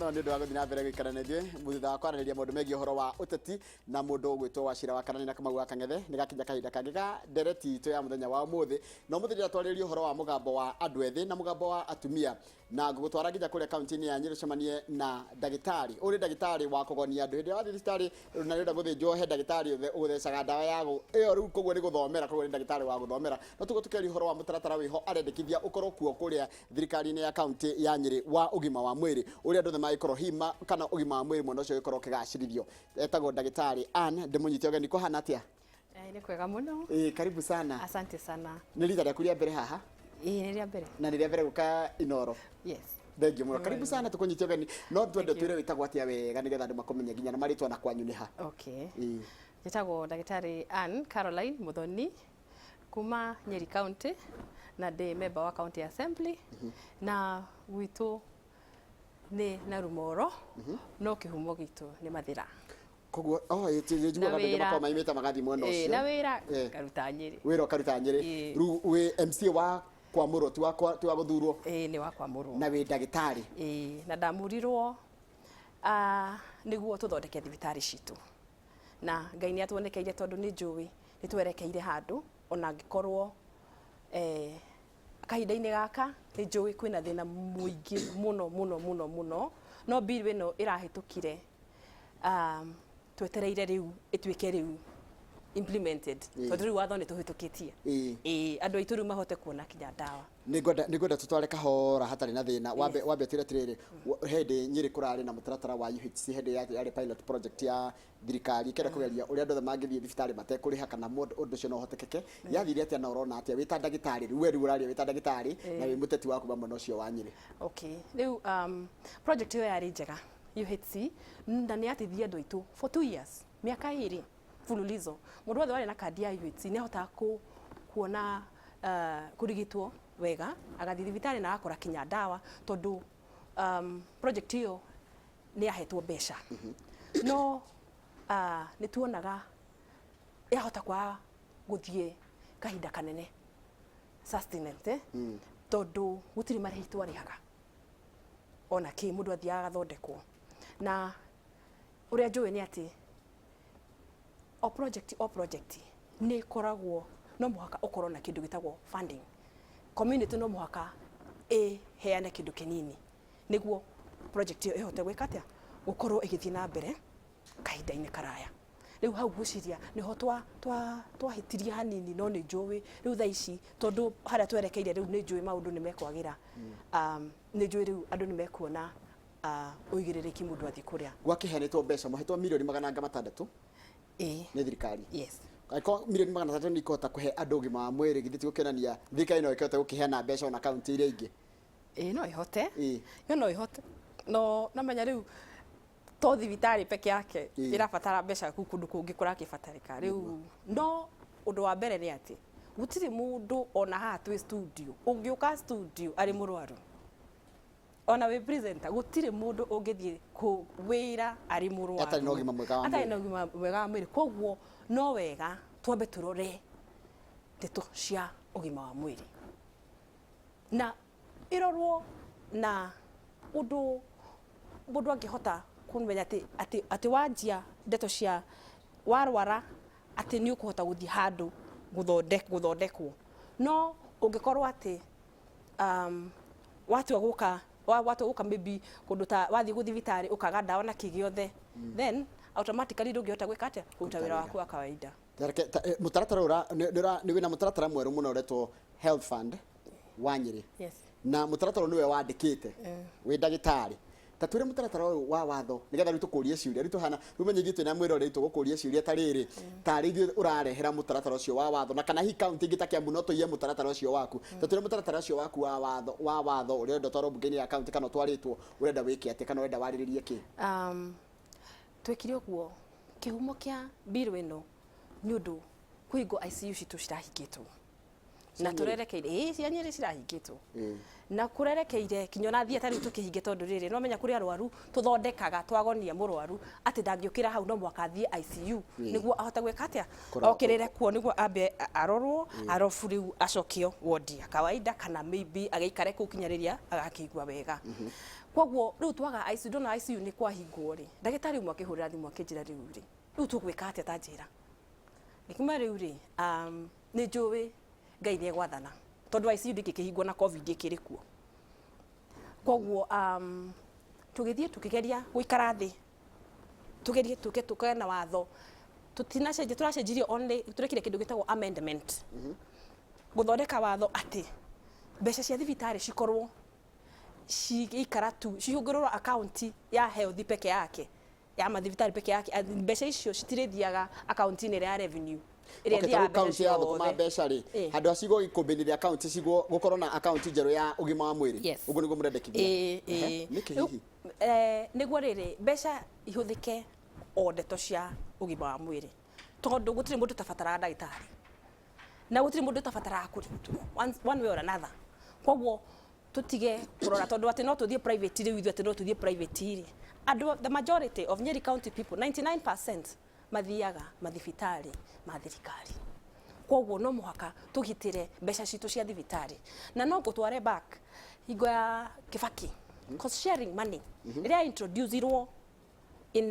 Mũno nĩ ũndũ wa gũthiĩ na mbere gũikara na ithuĩ thutha wa kwaranĩria maũndũ megiĩ ũhoro wa ũteti na mũndũ ũgwĩtwo Wachira wa Kanani na Kamau wa Kang'ethe. Nĩ gakinya kahinda kangĩ ga ndereti itũ ya mũthenya wa ũmũthĩ, na ũmũthĩ ndĩrenda twarĩrĩrie ũhoro wa mũgambo wa andũ ethĩ na mũgambo wa atumia, na ngũgũtwara nginya kũrĩa kaunti-inĩ ya Nyĩrĩ ũcemanie na ndagĩtarĩ ũrĩ ndagĩtarĩ wa kũgonia andũ. Hĩndĩ ĩrĩa wathiĩ thibitarĩ na nĩũrenda gũthĩnjwo, he ndagĩtarĩ ũgũthecaga ndawa ya ĩyo rĩu, koguo nĩ gũthomera, koguo nĩ ndagĩtarĩ wa gũthomera. No tũguo tũkĩaria ũhoro wa mũtaratara wĩho arendekithia ũkorwo kuo kũrĩa thirikari-inĩ ya kaunti ya Nyĩrĩ wa ũgima wa mwĩrĩ ũrĩa andũ othe mangĩkorwo hihi kana ũgima wa mwĩrĩ mwena ũcio ũgĩkorwo ũkĩgacĩrithio. Etagwo ndagĩtarĩ Ann, ndĩmũnyite ũgeni. Kũhana atĩa? Nĩ kwega mũno. Ĩĩ, karibu sana. Asante sana. Nĩ rita rĩaku rĩa mbere haha? Ĩĩ, nĩ rĩa mbere. Na nĩ rĩa mbere gũka Inooro? Yes. Thengiũ mũno, karibu sana, tũkũnyite ũgeni. No twende twĩre wĩtagwo atĩa wega nĩgetha andũ makũmenye nginya na marĩtwa na kwanyu nĩ ha. Okay. Ĩĩ. Njĩtagwo ndagĩtarĩ Ann Caroline Muthoni kuma Nyeri County, na ndĩ member wa County Assembly, na gwitũ nĩ Narumoro, no kĩhumo gitũ nĩ Mathĩra. Koguo oh ĩ ti njiguaga andũ makoragwo maimĩte magathiĩ mwena ũcio. Na wĩra ngaruta Nyĩrĩ. Wĩra ũkaruta Nyĩrĩ. Rĩu wĩ MCA wa kwamũrwo, ti wa ti wa gũthurwo? Ĩĩ, nĩ wa kwamũrwo. Na wĩ ndagĩtarĩ? Ĩĩ, na ndamũrirwo nĩguo tũthondeke thibitarĩ citũ, na Ngai nĩ atuonekeire tondũ nĩ njũĩ nĩ twerekeire handũ, ona angĩkorwo kahinda-inĩ gaka nĩ njũĩ kwĩna thĩna mũingĩ mũno mũno mũno mũno, no bill ĩno ĩrahĩtũkire, twetereire rĩu ĩtuĩke rĩu implemented, tondũ rĩu watho nĩ tũhĩtũkĩtie. Ĩĩ, andũ aitũ rĩu mahote kuona kinya ndawa. Nĩ ngwenda tũtware kahora hatarĩ na thĩna. Wambe ũtwĩre atĩrĩrĩ, hĩndĩ Nyĩrĩ kũrarĩ na mũtaratara wa UHC, hĩndĩ yarĩ pilot project ya thirikari ĩkĩenda kũgeria ũrĩa andũ othe mangĩthiĩ thibitarĩ matekũrĩha, kana ũndũ ũcio no ũhotekeke. Yathire atĩa na ũrona atĩa wĩ ta ndagĩtarĩ rĩu? We rĩu ũraria wĩ ta ndagĩtarĩ na wĩ mũteti wa kuma mwena ũcio wa Nyĩrĩ. Okay, rĩu project ĩyo yarĩ njega, UHC, na nĩ yateithirie andũ aitũ for 2 years, mĩaka 2 mfululizo. Mũndũ wothe warĩ na kandi ya UHC nĩ ahotaga kuona kũrigitwo wega, agathiĩ thibitarĩ na agakora kinya ndawa, tondũ project ĩyo nĩ yahetwo mbeca. No nĩ tuonaga yahota kwaga gũthiĩ kahinda kanene, sustenance, eh? Tondũ gũtirĩ marĩhi twarĩhaga ona kĩ, mũndũ athiaga agathondekwo. Na ũrĩa njũĩ nĩ atĩ o project, o project nĩ ĩkoragwo, no mũhaka ũkorwo na kĩndũ gĩtagwo funding. Community no mũhaka ĩheane kĩndũ kĩnini nĩguo project ĩyo ĩhote gwĩka atĩa, gũkorwo ĩgĩthiĩ na mbere kahinda-inĩ karaya. Rĩu hau ngwĩciria nĩho twahĩtirie hanini, no nĩ njũĩ rĩu thaa ici, tondũ harĩa twerekeire rĩu, nĩ njũĩ maũndũ nĩ mekwagĩra. Nĩ njũĩ rĩu andũ nĩ mekuona ũigĩrĩrĩki mũndũ athiĩ kũrĩa. Gwakĩheanĩtwo mbeca, mũhetwo mirioni magana anga matandatũ nĩ thirikari. Yes. Angĩkorwo mirioni 600 nĩ ikũhota kũhe andũ ũgima wa mwĩrĩ, githĩ ti gũkĩonania thirikari no ĩkĩhote gũkĩheana mbeca ona kaunti iria ingĩ? Ĩĩ, no ĩhote. Yo no ĩhote, no namenya rĩu to thibitarĩ peke yake ĩrabatara mbeca, kũu kũndũ kũngĩ kũrakĩbatarĩka rĩu. No ũndũ wa mbere nĩ atĩ gũtirĩ mũndũ ona haha twĩ studio ũngĩũka studio arĩ mũrwaru, ona wĩ presenter, gũtirĩ mũndũ ũngĩthiĩ kũ wĩra arĩ mũrwaru. Atarĩ na ũgima mwega wa atarĩ mwĩrĩ. Na ũgima mwega wa mwĩrĩ. Koguo no wega twambe tũrore ndeto cia ũgima wa mwĩrĩ na ĩrorwo na ũndũ mũndũ angĩhota kũmenya atĩ wanjia ndeto cia warwara atĩ nĩ ũkũhota gũthiĩ handũ gũthondekwo. No ũngĩkorwo atĩ watua gũka watua gũka maybe kũndũ ta wathiĩ gũthibitarĩ ũkaga ndawa na kĩ gĩothe, then automatically ndũngĩhota gwĩka atĩa, kũruta wĩra waku wa kawaida. Mũtaratara ũyũ nĩ wĩna mũtaratara mwerũ mũno ũretwo Health Fund wa Nyĩrĩ. Yes. Na mũtaratara ũyũ nĩwe wandĩkĩte wĩ ndagĩtarĩ. Ta twĩre mũtaratara ũyũ wa watho nĩgetha rĩu tũkũrie ciũria. Rĩu tũhana rĩu menye ithuĩ twĩna mwĩroreri, tũgũkũria ciũria ta rĩrĩ, tarĩ ithuĩ ũrarehera mũtaratara ũcio wa watho, na kana hihi kaunti ingĩ ta Kiambu no tũiye mũtaratara ũcio waku. Ta twĩre mũtaratara ũcio waku wa watho ũrĩa ũrenda ũtwarwo mbunge-inĩ ya kaunti kana ũtwarĩtwo, ũrenda wĩke atĩa kana ũrenda warĩrĩrie kĩ? Twekire ũguo, kĩhumo kĩa bill ĩno nĩ ũndũ kwĩ hingo ICU citũ cirahingĩtwo. Na Nyĩrĩ? Tũrerekeire, ĩĩ, cia Nyĩrĩ cirahingĩtwo. Na kũrerekeire kinya ona thieta rĩu tũkĩhinge, tondũ rĩrĩ no menya kũrĩ arwaru tũthondekaga twagonia mũrwaru atĩ ndangĩũkĩra hau, no mũhaka athiĩ ICU nĩguo ahote gwĩka atĩa? Okĩrĩre kuo nĩguo ambe arorwo, arobu rĩu acokio wodi ya kawaida, kana maybe agĩikare kũu kinya rĩrĩa agakĩigua wega. Koguo rĩu twaga ICU, ndona ICU nĩ kwahingwo rĩ, ndagĩtarĩ ũmwe akĩhũrĩra thimũ akĩnjĩra, rĩu rĩ, rĩu tũgwĩka atĩa? Ta njĩra. Ngĩkiuma rĩu rĩ, nĩ njũĩ Ngai nĩ egwathana, tondũ ICU ndĩngĩkĩhingwo na COVID ĩkĩrĩ kuo. Koguo tũgĩthiĩ tũkĩgeria gũikara thĩ, tũgerie tũke tũke na watho. Tũtinacenjia, tũracenjirie only, tũrekire kĩndũ gĩtagwo amendment, gũthondeka watho atĩ mbeca cia thibitarĩ cikorwo cigĩikara tu cihungũrĩrwo akaunti ya health peke yake, ya mathibitarĩ peke yake. Mbeca icio citirĩthiaga akaunti-inĩ ĩrĩa ya revenue ĩrĩa Okay, ta ĩthiaga rĩu kaunti mbeca ya thũkũma ciothe. mbeca rĩ, handũ ha cigwo ikũmbĩ-inĩ rĩa kaunti, cigwo gũkorwo na akaunti njerũ ya ũgima wa mwĩrĩ. Yes. Ũguo nĩguo mũrendekithia? Ĩĩ. Ehe, Ĩĩ. nĩkĩ Rĩu, hihi? Nĩguo rĩrĩ mbeca ihũthĩke o ndeto cia ũgima wa mwĩrĩ, tondũ gũtirĩ mũndũ ũtabataraga ndagĩtarĩ na gũtirĩ mũndũ ũtabataraga kũrigitwo one way or another. Koguo tũtige kũrora tondũ atĩ no tũthiĩ private. Rĩu ithuĩ atĩ no tũthiĩ private rĩ, andũ, the majority of Nyeri County people, 99% mathiaga mathibitarĩ ma thirikari. Koguo no mũhaka tũgitĩre mbeca citũ cia thibitarĩ. Na no ngũtware back hingo ya Kibaki, cost sharing money rĩrĩa introducirwo in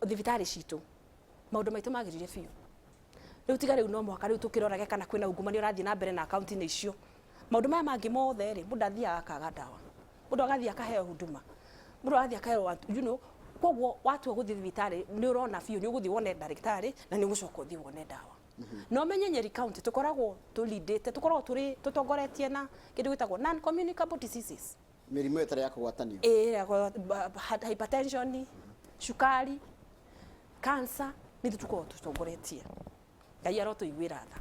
thibitarĩ citũ, maũndũ maitũ magĩrire biũ. Rĩu tiga rĩu no mũhaka rĩu tũkĩrorage kana kwĩna ungumania ũrathiĩ na mbere na akaunti-inĩ icio. Maũndũ maya mangĩ mothe rĩ, mũndũ athiaga akaga ndawa, mũndũ agathiĩ akaheo huduma, mũndũ agathiĩ akaheo, koguo watua gũthiĩ thibitarĩ nĩ ũrona biũ nĩ ũgũthiĩ wone ndagĩtarĩ na nĩ ũgũcoka ũthiĩ wone ndawa. Na ũmenye Nyeri County tũkoragwo tũlindĩte, tũkoragwo tũrĩ tũtongoretie na kĩndũ gĩtagwo non communicable diseases. Mĩrimũ ĩtarĩ ya kũgwatanio. Ĩĩ, hypertension, cukari, cancer, nĩ ithuĩ tũkoragwo tũtongoretie. Ngai arotũiguĩra tha.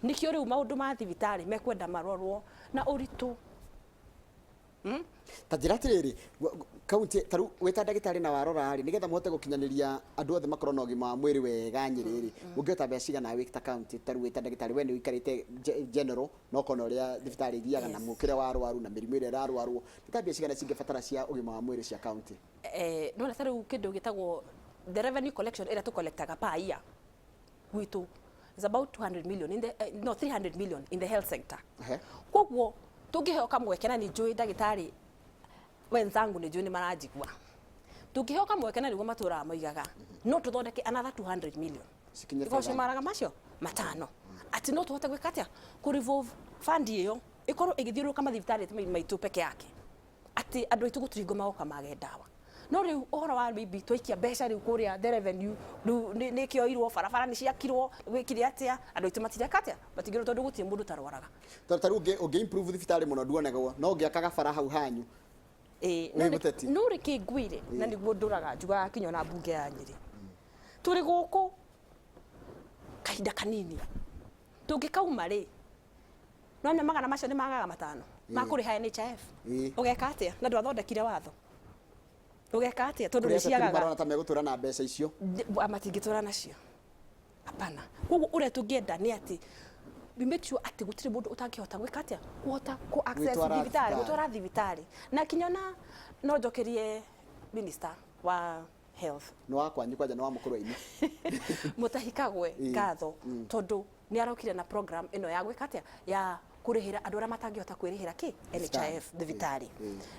Nĩkĩo rĩu maũndũ ma thibitarĩ mekwenda marorwo na ũritũ. Ta njĩra atĩrĩrĩ, kaunti ta rĩu wĩ ta ndagĩtarĩ na warora rĩ, nĩgetha mũhote gũkinyanĩria andũ othe makorwo na ũgima wa mwĩrĩ wega Nyĩrĩ rĩ, ũngĩhota mbeca cigana wĩ ta kaunti? Ta rĩu wĩ ta ndagĩtarĩ, we nĩ ũikarĩte general na ũkona ũrĩa thibitarĩ ithiaga na mũkĩre wa arwaru na mĩrimũ ĩrĩa ĩrarwarwo, nĩ ta mbia cigana cingĩbatara cia ũgima wa mwĩrĩ cia kaunti? Nĩwona ta rĩu kĩndũ gĩtagwo the revenue collection ĩrĩa tũcollectaga per year gwitũ is about 200 million in the, no, 300 million in the health sector. Koguo tũngĩheo kamweke, na nĩ njũĩ ndagĩtarĩ wenzangu nĩ njũĩ nĩ maranjigua, tũngĩheo kamweke, na nĩguo matũraga moigaga, no tũthondeke another 200 million cikinye because 500. Maraga macio matano atĩ no tũhote gwĩka atĩa? Kũ revolve fund ĩyo ĩkorwo ĩgĩthiũrũrũka mathibitarĩ maitũ peke yake, atĩ andũ aitũ gũtirĩ hingo magoka mage ndawa. No rĩu ũhoro wa maybe twaikia mbeca rĩu kũrĩa the revenue, rĩu nĩ kĩoirwo, barabara nĩ ciakirwo, gwĩkire atĩa, andũ aitũ matireka atĩa? Matingĩrwo, tondũ gũtirĩ mũndũ ũtarwaraga. Ta rĩu ũngĩ improve thibitarĩ mũno nduonagwo, no ũngĩaka gabara hau hanyu. Ĩĩ, Wĩ mũteti. No rĩkĩ ngwĩre, na nĩguo ndũraga njugaga kinya ona mbunge ya Nyĩrĩ, tũrĩ gũkũ kahinda kanini tũngĩkauma rĩ, nona magana macio nĩ magaga matano makũrĩha NHIF. Ũgeka atĩa na ndwathondekire watho? Ũgeka atĩa tondũ kũrĩa nĩ ateti ciagaga? Marona ta megũtũra na mbeca icio. Matingĩtũra nacio, hapana. Koguo ũrĩa tũngĩenda nĩ atĩ we make sure atĩ gũtirĩ mũndũ ũtangĩhota gwĩka atĩa? Kũhota kũ access Gwĩtwara thibitarĩ, thibitarĩ. Gũtwara thibitarĩ. Na kinya na no njokerie minister wa health Nĩ wa kwanyu kwanja, nĩ wa mũkũrwe-inĩ. Mutahi Kagwe ngatho, tondũ nĩ arokire na program ĩno ya gwĩka atĩa? Ya kũrĩhĩra andũ arĩa matangĩhota kwĩrĩhĩra kĩ NHIF thibitarĩ.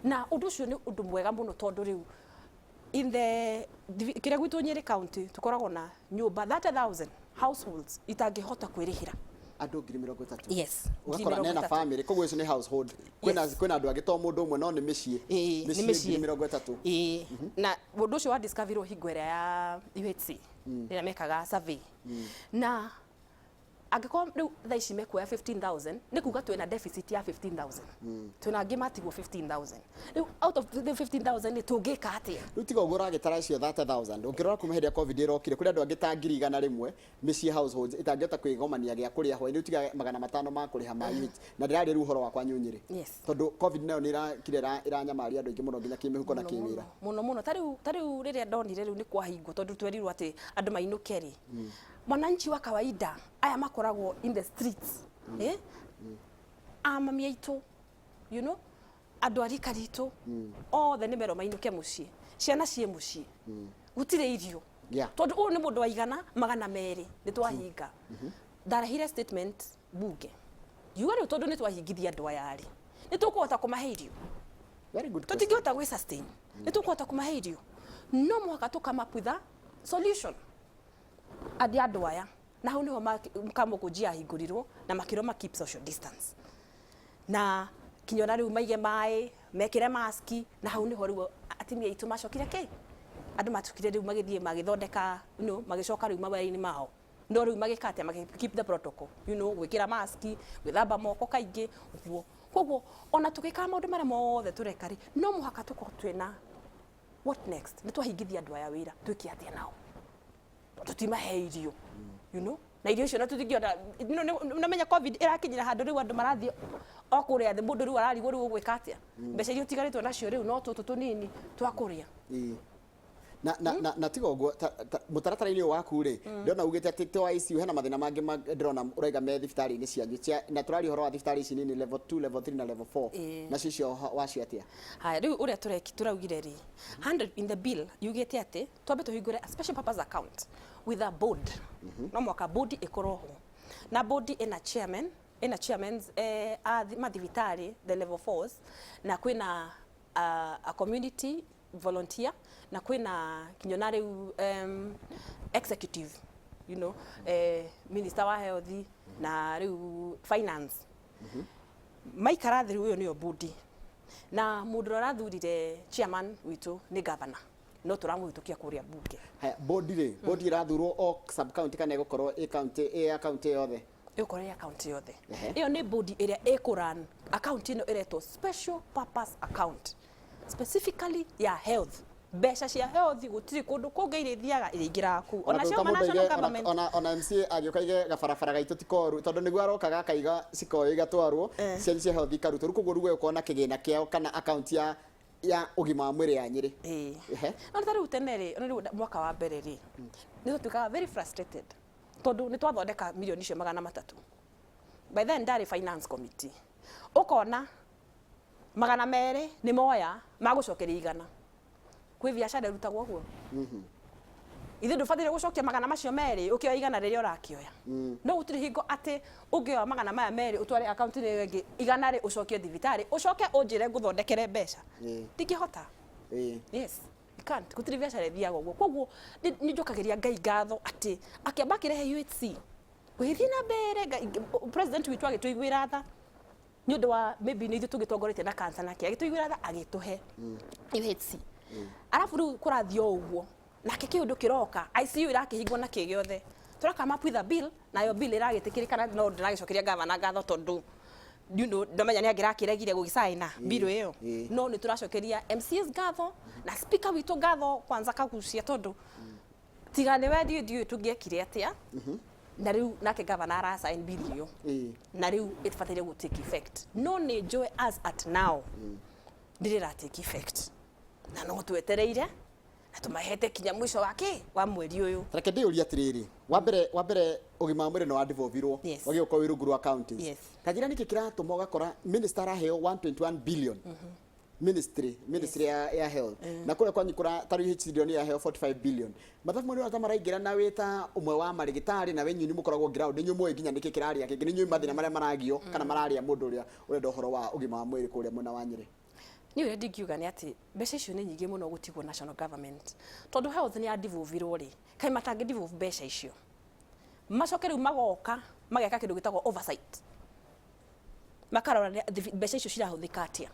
Na ũndũ ũcio nĩ ũndũ mwega mũno, tondũ rĩu in the kĩrĩa gwitũ Nyĩrĩ County tũkoragwo na nyũmba 30,000 households itangĩhota kwĩrĩhĩra. Andũ 30,000? Yes, ngiri Ũgakora mĩrongo nena ĩtatũ. Family, koguo icio nĩ household, kwĩna kwĩna andũ angĩ, to mũndũ ũmwe, no nĩ mĩciĩ. Ĩĩ, nĩ mĩciĩ mĩciĩ. 30,000. Ĩĩ, na ũndũ ũcio wa discoverirwo hingo ĩrĩa ya UHC, rĩrĩa mekaga survey. Na angĩkorwo rĩu thaa ici mekuoya 15,000, nĩ kuga twĩna deficit ya 15,000, twĩna angĩ matigwo 15,000. Rĩu out of the 15,000 nĩ tũngĩka atĩa? Rĩu tiga ũguo ũragĩtara icio 30,000, ũngĩrora kuma hĩndĩ ya COVID ĩrokire, kũrĩ andũ angĩ ta 100,000 mĩciĩ, households itangĩhota kwĩgomania gĩa kũrĩa hwaĩ-inĩ. Rĩu tiga 500 ma kũrĩha ma UH, na ndĩraria rĩu ũhoro wakwa Nyũnyĩrĩ, tondũ COVID nayo nĩ ĩrakire ĩranyamaria andũ aingĩ mũno nginya kĩmĩhuko na kĩwĩra. Mũno mũno. Ta rĩu rĩrĩa ndonire rĩu nĩ kwahingwo, tondũ twerirwo atĩ andũ mainũke rĩ, Mwananchi wa kawaida aya makoragwo in the streets, eh? Amami aitũ, andũ a rika ritũ othe nĩ merwo mainũke mũciĩ, ciana ciĩ mũciĩ, gũtirĩ irio. Tondũ ũyũ nĩ mũndũ wa 200 nĩ twahinga. Ndarehire statement bunge ngiuga rĩu tondũ nĩ twahingithia andũ aya rĩ, nĩ tũkũhota kũmahe irio? Very good question. Tũtingĩhota gwĩ sustain. Nĩ tũkũhota kũmahe irio? No mũhaka tũ come up with a solution andĩ andũ aya. Na hau nĩho Kamũkũnji yahingũrirwo na makĩrwo ma keep social distance na kinya ona rĩu maige maĩ, mekĩre maski. Na hau nĩho rĩu atumia aitũ macokire kĩ andũ macokire rĩu magĩthiĩ magĩthondeka, magĩcoka rĩu mawĩra-inĩ mao. No rĩu magĩka atĩa? Magĩ keep the protocol, gwĩkĩra maski, gwĩthamba moko kaingĩ ũguo. Koguo ona tũgĩkaga maũndũ marĩa mothe tũreka rĩ, no mũhaka tũkorwo twĩna what next. Nĩ twahingithia andũ aya wĩra, twĩke atĩa nao? Tũtimahe irio, na irio icio na tũtingĩona. Namenya COVID ĩrakinyĩra handũ rĩu andũ marathiĩ o kũrĩa thĩ, mũndũ rĩu ararigwo rĩu ũgwĩka atĩa, mbeca iria ũtigarĩtwo nacio rĩu no tũtũ tũnini twa kũrĩa. Ĩĩ. Na tiga ũguo, mũtaratara-inĩ ũyũ waku rĩ, ndĩrona ugĩte atĩ to ICU, hena mathĩna mangĩ ndĩrona ũraiga me thibitarĩ-inĩ cianyu cia, na tũraria ũhoro wa thibitarĩ ici nini, level 2, level 3 na level 4. Nacio icio wacio atĩa? Haya, rĩu ũrĩa tũreki tũraugire rĩ, 100 in the bill yugĩte atĩ twambe tũhingũre a special purpose account with a board. No mwaka board ĩkorwo ho, na board ĩna chairman, ĩna chairmans a mathibitarĩ, the level 4s, na kwĩna a community volunteer, na kwĩna kinya na rĩu executive, minister wa health na rĩu finance maikara thĩ. Rĩu ũyũ nĩyo board, na mũndũ ũrĩa ũrathurire chairman witũ nĩ governor, no tũramũhĩtũkia kũrĩa bunge. Haya, board rĩ, board ĩrathurwo o sub county kana ĩgũkorwo ĩ county, ĩ ya county yothe? Ĩgũkorwo ĩ account yothe. Ĩyo nĩ board ĩrĩa ĩkũrun account ĩno ĩretwo special purpose account specifically ya health. Mbeca cia health gũtirĩ kũndũ kũngĩ irĩthiaga, irĩingĩraga kũu. Ona cio ma national government. Ona MCA agĩũka aige gabarabara gaitũ ti koru, tondũ nĩguo arokaga akaiga cikoyo igatwarwo, cianyu cia health ikarutwo. Rĩu koguo rĩu gũkorwo na kĩgĩna kĩao kana account ya ũgima wa mwĩrĩ ya Nyĩrĩ. Ĩĩ. No ta rĩu tene rĩ, ona rĩu mwaka wa mbere rĩ, nĩ twatuĩkaga very frustrated tondũ nĩ twathondeka mirioni icio 300. By then ndarĩ finance committee, ũkona 200 nĩ moya magũcokeria 100. Kwĩ biacara ĩrutagwo ũguo? Ithuĩ ndũbataire gũcokia magana macio merĩ, ũkĩoya 100 rĩrĩa ũrakĩoya. No gũtirĩ hingo atĩ ũngĩoya magana maya merĩ ũtware akaunti-inĩ ĩyo ĩngĩ, 100 rĩ ũcokie thibitarĩ, ũcoke ũnjĩre ngũthondekere mbeca. Ndingĩhota. Yes, you can't. Gũtirĩ biacara ĩthiaga ũguo. Koguo nĩ njokagĩria Ngai ngatho atĩ akĩamba akĩrehe UHC gũgĩthiĩ na mbere. President witũ agĩtũiguĩra tha nĩ ũndũ wa maybe nĩ ithuĩ tũgĩtongoretie na cancer, nake agĩtũiguĩra tha agĩtũhe UHC. Arabu rĩu kũrathiĩ o ũguo nake kĩũndũ kĩroka, ICU irakĩhingwo na kĩ gĩothe, tũra come up with a bill, nayo bill ĩragĩtĩkĩrĩka. No ndĩragĩcokeria gavana ngatho tondũ ndamenya nĩ angĩrakĩregire gũgĩcaina bill ĩyo. No nĩ tũracokeria MCAs ngatho na speaker witũ ngatho kwanza Kagucia, tondũ tiga nĩwe ndiũĩ tũngĩekire atĩa. Na rĩu nake gavana arasign bill ĩyo na rĩu ĩbataire gũ take effect, no nĩ njũĩ as at now ndĩrĩ ra take effect, na no twetereire na tũmahete kinya mũico wa kĩ wa mweri ũyũ. Reke ndĩyũrie atĩrĩrĩ, wa mbere ũgima wa mwĩrĩ nĩ wa devolvirwo, wagĩũka wĩ rungu rwa counties. Kanjĩra nĩkĩ kĩratũma ũgakora minister araheo 121 billion, ministry ya health, na kũrĩa kwanyu kũra ta rĩu HCD nĩ yaheo 45 billion? Mathabu marĩa ta maraingĩra na wĩ ta ũmwe wa marĩgĩtarĩ na we inyuĩ nĩ mũkoragwo ground, nĩ inyuĩ mũĩ nginya nĩkĩ kĩrarĩa kĩngĩ, nĩ inyuĩ mathĩna marĩa maragio kana mararĩa mũndũ ũrĩa ũrenda ũhoro wa ũgima wa mwĩrĩ kũrĩa mwena wa Nyĩrĩ. Niĩ ũrĩa ndingiuga nĩ atĩ mbeca icio nĩ nyingĩ mũno gũtigwo national government, tondũ health nĩ ya devolvirwo rĩ, kaĩ matangĩ devolve mbeca icio, macoke rĩu magoka mageka kĩndũ gĩtagwo oversight, makarora mbeca icio cirahũthĩka atĩa,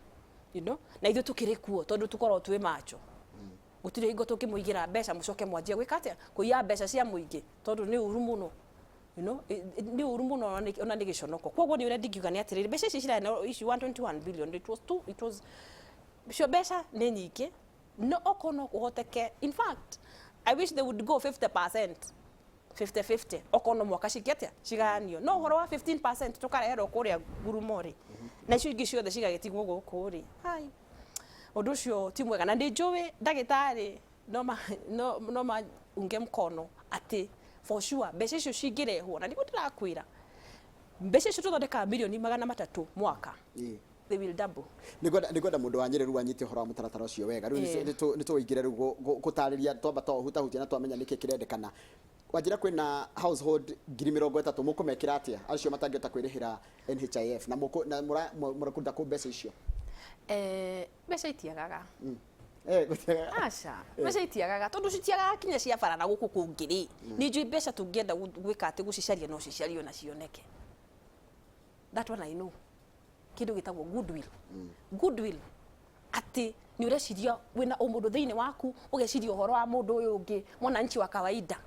na ithuĩ tũkĩrĩ kuo tondũ tũkoragwo twĩ macho. Gũtirĩ hingo tũngĩmũigĩra mbeca mũcoke mwanjie gwĩka atĩa, kũiya mbeca cia mũingĩ, tondũ nĩ ũru mũno, nĩ ũru mũno, ona nĩ gĩconoko. Koguo nĩ ũrĩa ndingiuga nĩ atĩrĩrĩ, mbeca ici cirarĩ ici 121 billion, it was two, it was cio mbeca nĩ nyingĩ, no okorwo no kũhoteke, in fact I wish they would go 50% 50 50, okorwo no mwaka cingĩ atĩa cigayanio. No ũhoro wa 15% tũkareherwo kũrĩa ngurumo rĩ, na icio ingĩ ciothe cigagĩtigwo gũkũ rĩ, hai, ũndũ ũcio ti mwega. Na nĩ njũĩ ndagĩtarĩ no ma unge mkono atĩ For sure mbeca icio cingĩrehwo, na nĩguo ndĩrakwĩra, mbeca icio tũthondekaga mirioni 300 mwaka, they will double. Nĩngwenda mũndũ wa Nyĩrĩ rĩu anyite ũhoro wa mũtaratara ũcio wega. Rĩu nĩ tũingĩre rĩu gũtarĩria, twamba twaũhutahutia na twamenya nĩkĩ kĩrendekana. Wanjĩra kwĩna household 30,000, mũkũmekĩra atĩa acio matangĩhota kwĩrĩhĩra NHIF, na mũrakũruta kũ mbeca icio? Mbeca itiagaga. Gũtiagaga. Aca, mbeca itiagaga, tondũ citiagaga kinya cia bara na gũkũ kũngĩ rĩ, nĩ njũĩ mbeca tũngĩenda gwĩka atĩ gũcicaria no cicario na cioneke. That one I know. Kĩndũ gĩtagwo goodwill, goodwill atĩ nĩ ũreciria wĩna ũmũndũ thĩinĩ waku, ũgeciria ũhoro wa mũndũ ũyũ ũngĩ, mwananchi wa kawaida,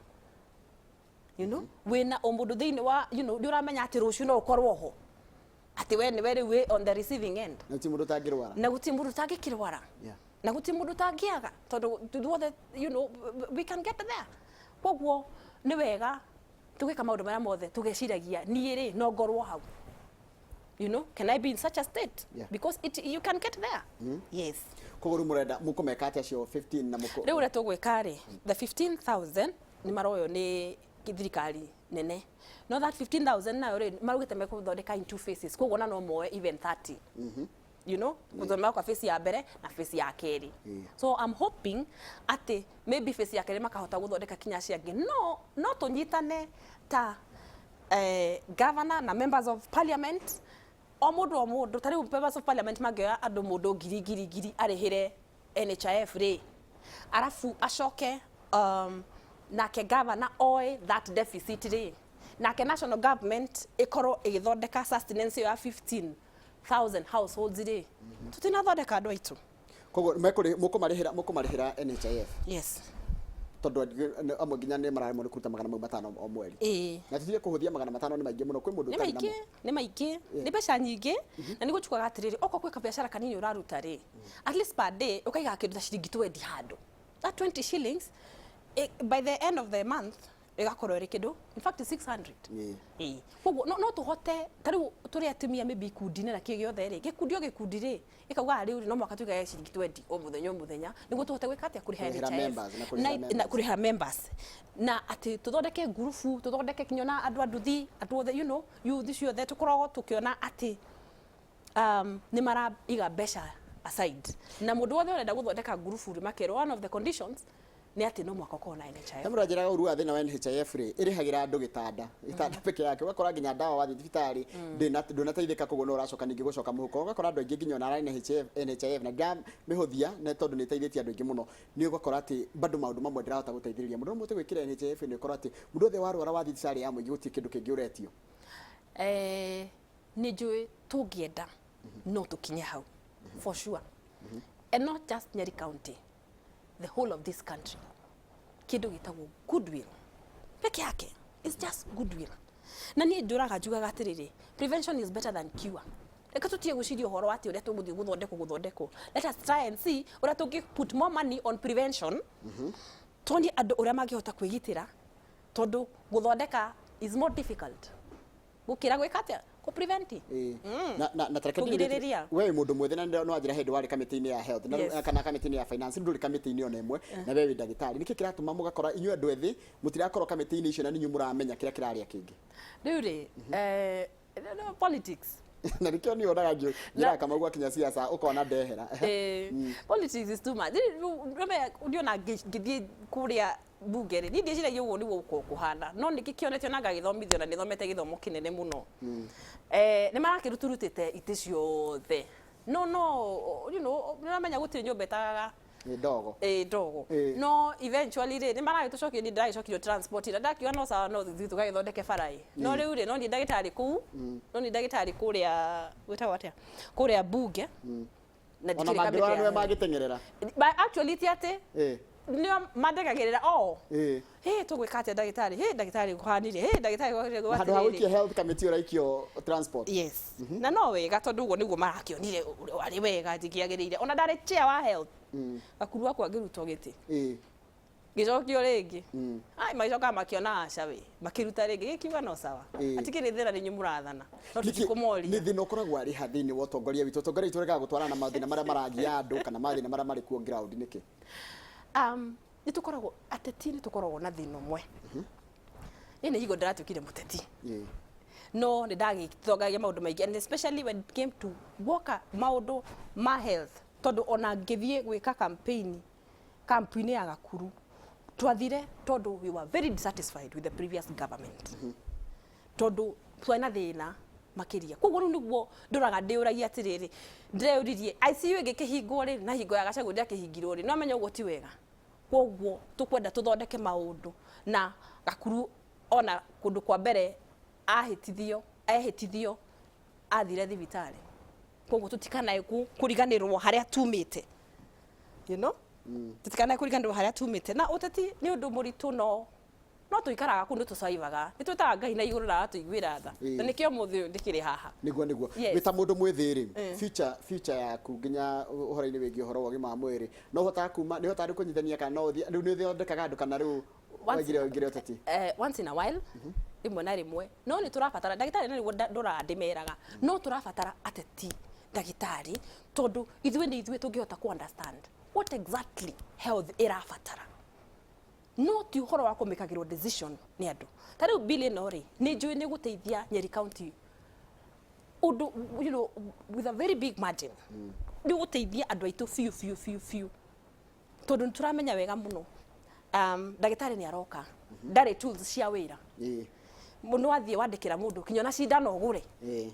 wĩna ũmũndũ thĩinĩ wa nĩ ũramenya atĩ rũciũ no ũkorwo ho, atĩ we nĩwe rĩu wĩ on the receiving end. Na ti mũndũ ũtangĩrwara. Na gũtirĩ mũndũ ũtangĩkĩrwara, na gũtirĩ mũndũ ũtangĩaga, tondũ ithuothe we can get there. Koguo nĩ wega tũgĩka maũndũ marĩa mothe tũgeciragia, niĩ rĩ, no ngorwo hau, can I be in such a state? Because you can get there, yes. Koguo rĩu mũrenda mũkũmeka atĩa acio 15 na mũkũ Rĩu ũrĩa tũgwĩka rĩ, the 15,000 nĩ maroywo nĩ thirikari nene, no that 15,000 nayo rĩ, maraugĩte mekũthondeka in two phases, koguo na no moe even 30, gũthondeka phase ya mbere na phase ya kerĩ. So I'm hoping atĩ maybe phase ya kerĩ makahota gũthondeka kinya acio angĩ. No tũnyitane ta governor na members of parliament, o mũndũ o mũndũ. Ta rĩu members of parliament mangĩoya andũ mũndũ ngiri ngiri ngiri arĩhĩre NHIF rĩ, arabu acoke nake governor oe that deficit rĩ, nake national government ĩkorwo ĩgĩthondeka sustenance ĩyo ya 15,000 households rĩ, tũtinathondeka andũ aitũ. Koguo mũkũmarĩhĩra NHIF? Yes. Tondũ amwe nginya nĩ mararemwo nĩ kũruta 500 o mweri. Ĩĩ. Na tũtige kũhũthia, 500 nĩ maingĩ mũno kwĩ mũndũ Nĩ ũtarĩ maingĩ. Namo. Nĩ maingĩ, nĩ mbeca nyingĩ. Na nĩguo njugaga atĩrĩrĩ, okorwo kwĩ kabiacara kanini ũraruta rĩ, at least per day ũkaigaga kĩndũ ta ciringi 20 handũ. That 20 shillings, by the end of the month ĩgakorwo ĩrĩ kĩndũ, in fact 600. Ĩĩ, koguo no tũhote. Ta rĩu tũrĩ atumia, maybe ikundi-inĩ na kĩ gĩothe rĩ, gĩkundi o gĩkundi rĩ, ĩkaugaga rĩu rĩ, no mũhaka tũigage ciringi 20 o mũthenya o mũthenya nĩguo tũhote gwĩka atĩa? Kũrĩha Kũrĩhĩra NHIF. Members, na kũrĩhĩra Na members. Kũrĩha members, na atĩ tũthondeke ngurubu, tũthondeke kinya na andũ a nduthi, andũ othe, youth ciothe, tũkoragwo tũkĩona atĩ nĩ maraiga mbeca aside. Na mũndũ wothe ũrenda gũthondeka ngurubu rĩ, makerwo one of the conditions nĩ atĩ no mũhaka ũkorwo na NHIF. He mũndũ anjĩraga ũru wa thĩna wa NHIF rĩ, ĩrĩhagĩra andũ gĩtanda gĩtanda peke yake, ũgakora nginya ndawa wathiĩ thibitarĩ ndũnateithĩka, koguo no ũracoka ningĩ gũcoka mũhuko. Ũgakora andũ aingĩ nginya ona arĩ NHIF, NHIF na ndiramĩhũthia nĩ tondũ nĩ ĩteithĩtie andũ aingĩ mũno, nĩ ũgakora atĩ bado maũndũ mamwe ndĩrahota gũteithĩrĩria mũndũ. No mũhote gwĩkĩra NHIF nĩ ũkora atĩ mũndũ wothe warwara wathiĩ thibitarĩ ya mũingĩ gũtirĩ kĩndũ kĩngĩ ũretio. Nĩ njũĩ tũngĩenda no tũkinye hau for sure, and not just Nyeri County, the whole of this country. Kĩndũ gĩtagwo goodwill peke yake, it's just goodwill. Na niĩ njũraga njugaga atĩrĩrĩ, prevention is better than cure. Reke tũtige gwĩciria ũhoro wa atĩ ũrĩa tũgũthiĩ gũthondekwo gũthondekwo. Let us try and see ũrĩa tũngĩ put more money on prevention, tuonie andũ ũrĩa mangĩhota kwĩgitĩra, tondũ gũthondeka is more difficult gũkĩra gwĩka atĩa? Kũ prevent. Na tareke Kũgirĩrĩria. We wĩ mũndũ mwĩthĩ na no wanjĩra hĩndĩ warĩ kamĩtĩ-inĩ ya health na kana kamĩtĩ-inĩ ya finance, ndũrĩ kamĩtĩ-inĩ ona ĩmwe, na we wĩ ndagĩtarĩ. Nĩkĩ kĩratũma mũgakora inyuĩ andũ ethĩ mũtirakorwo kamĩtĩ-inĩ icio na ninyu mũramenya kĩrĩa kĩrarĩa kĩngĩ? Rĩu rĩ, no, politics. Na nĩkĩo niĩ onaga njĩraga Kamau gwakinya siasa ũkona ndehera. Politics is too much. Rĩu ndiona ngĩthiĩ kũrĩa bunge rĩ, niĩ ndieciragia ũguo nĩguo gũkorwo kũhana, no nĩ ngĩkĩonetio na ngagĩthomithio, na nĩthomete gĩthomo kĩnene mũno. Nĩ marakĩruturutĩte itĩ ciothe, no nĩũramenya gũtirĩ nyũmba ĩtagaga Nĩ ndogo. Ĩ ndogo. No eventually rĩ, nĩ maragĩtũcokia. Niĩ ndĩragĩcokirio transport na ndakiuga no sawa, no tũthiĩ tũgagĩthondeke bara ĩ. No rĩu rĩ, no niĩ ndagĩtarĩ kũu, no niĩ ndagĩtarĩ kũrĩa gwĩtagwo atĩa, kũrĩa bunge, na Ona ndikĩrĩ mangĩrwara kamĩtĩ nĩwe ya mangĩteng'erera. But actually ti atĩ nĩo mandengagĩrĩra o hĩ, tũgwĩka atĩa ndagĩtarĩ, hĩ ndagĩtarĩ kũhanire, hĩ ndagĩtarĩ Handũ ha gũikia health committee ũraikio transport. Yes, na no wega, tondũ ũguo nĩguo marakĩonire arĩ wega njikĩagĩrĩire. Ona ndarĩ chair wa health, gakuru gakwa ngĩrutwo gĩtĩ, gĩcokio rĩngĩ. Ai, magĩcoka makĩona aca we, makĩruta rĩngĩ, gĩkiuga no sawa. Atikĩrĩ thĩna, nĩ inyuĩ mũrathana, no tũtikũmoria. Nĩ thĩna ũkoragwo arĩ ha thĩinĩ wa ũtongoria witũ? Ũtongoria witũ ũregaga gũtwarana na mathĩna marĩa maragia andũ kana mathĩna marĩa marĩ kuo ground nĩkĩ? Nĩ tũkoragwo ateti, nĩ tũkoragwo na thĩna ũmwe. Niĩ nĩ hingo ndĩratuĩkire mũteti. No nĩ ndagĩtongagia maũndũ maingĩ, and especially when it came to guoka maũndũ ma health, tondũ ona ngĩthiĩ gwĩka campaign kampu-inĩ ya Gakuru, twathire tondũ we were very dissatisfied with the previous government, tondũ twarĩ na thĩna makĩria. Koguo rĩu nĩguo ndũraga ndĩũragia atĩrĩrĩ, ndĩreyũririe ICU ĩngĩkĩhingwo rĩ, na hingo ya Gachagua ndĩakĩhingirwo rĩ, no menya ũguo ti wega. Koguo tũkwenda tũthondeke maũndũ na Gakuru. Ona kũndũ kwa mbere ahĩtithio, ehĩtithio athire thibitarĩ. Koguo tũtikanae kũriganĩrwo harĩa tumĩte, tũtikanae kũriganĩrwo harĩa tumĩte. Na ũteti nĩ ũndũ mũritũ, no tũikaraga kũu, nĩ tũcaivaga, nĩ twĩtaga Ngai na igũrũ na agatũiguĩra tha. Na nĩkĩo mũthĩ ũyũ ndĩkĩrĩ haha. Niguo. Wĩ ta mũndũ mwĩthĩ rĩ, future yaku nginya ũhoro-inĩ wĩgiĩ ũhoro wa ũgima wa mwĩrĩ, no ũhotaga kuma, nĩ ũhotaga rĩu kũnyitithania, kana no ũthiĩ rĩu nĩ ũthondekaga andũ, kana rĩu waigire ũingĩre ũteti? Once in a while, rĩmwe na rĩmwe, no nĩ tũrabatara ndagĩtarĩ, na nĩguo ndũraga ndĩmeraga no tũrabatara ateti ndagĩtarĩ, tondũ ithuĩ nĩ ithuĩ tũngĩhota ku understand what exactly health ĩrabatara, no ti ũhoro wa kũmĩkagĩrwo decision nĩ andũ. Ta rĩu bill ĩno rĩ, nĩ njũĩ nĩ gũteithia Nyeri County ũndũ with a very big margin. Nĩ ũgũteithia andũ aitũ biũ biũ biũ biũ, tondũ nĩ tũramenya wega mũno ndagĩtarĩ nĩ aroka ndarĩ tools cia wĩra. Mũno wathiĩ wandĩkĩra mũndũ kinya ona cindano ũgũre,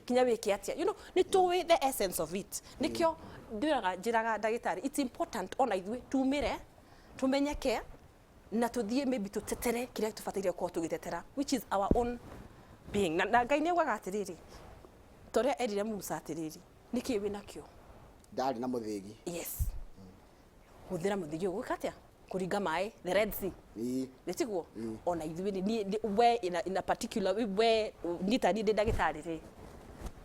kinya wĩke atĩa, nĩ tũĩ the essence of it. Nĩkĩo ndĩraga njĩraga ndagĩtarĩ it's important ona ithuĩ tumĩre, tũmenyeke na tũthiĩ maybe tũtetere kĩrĩa tũbataire gũkorwo tũgĩtetera, which is our own being. Na Ngai nĩ augaga atĩrĩrĩ, ta ũrĩa erire Musa atĩrĩrĩ, nĩkĩ wĩ nakĩo? Ndarĩ na mũthĩgi. Yes, hũthĩra mũthĩgi ũyũ gwĩka atĩa? Kũringa maĩ, the Red Sea. Nĩ tiguo? Ona ithuĩ niĩ we in a particular we, niĩ ta niĩ ndĩ ndagĩtarĩ rĩ,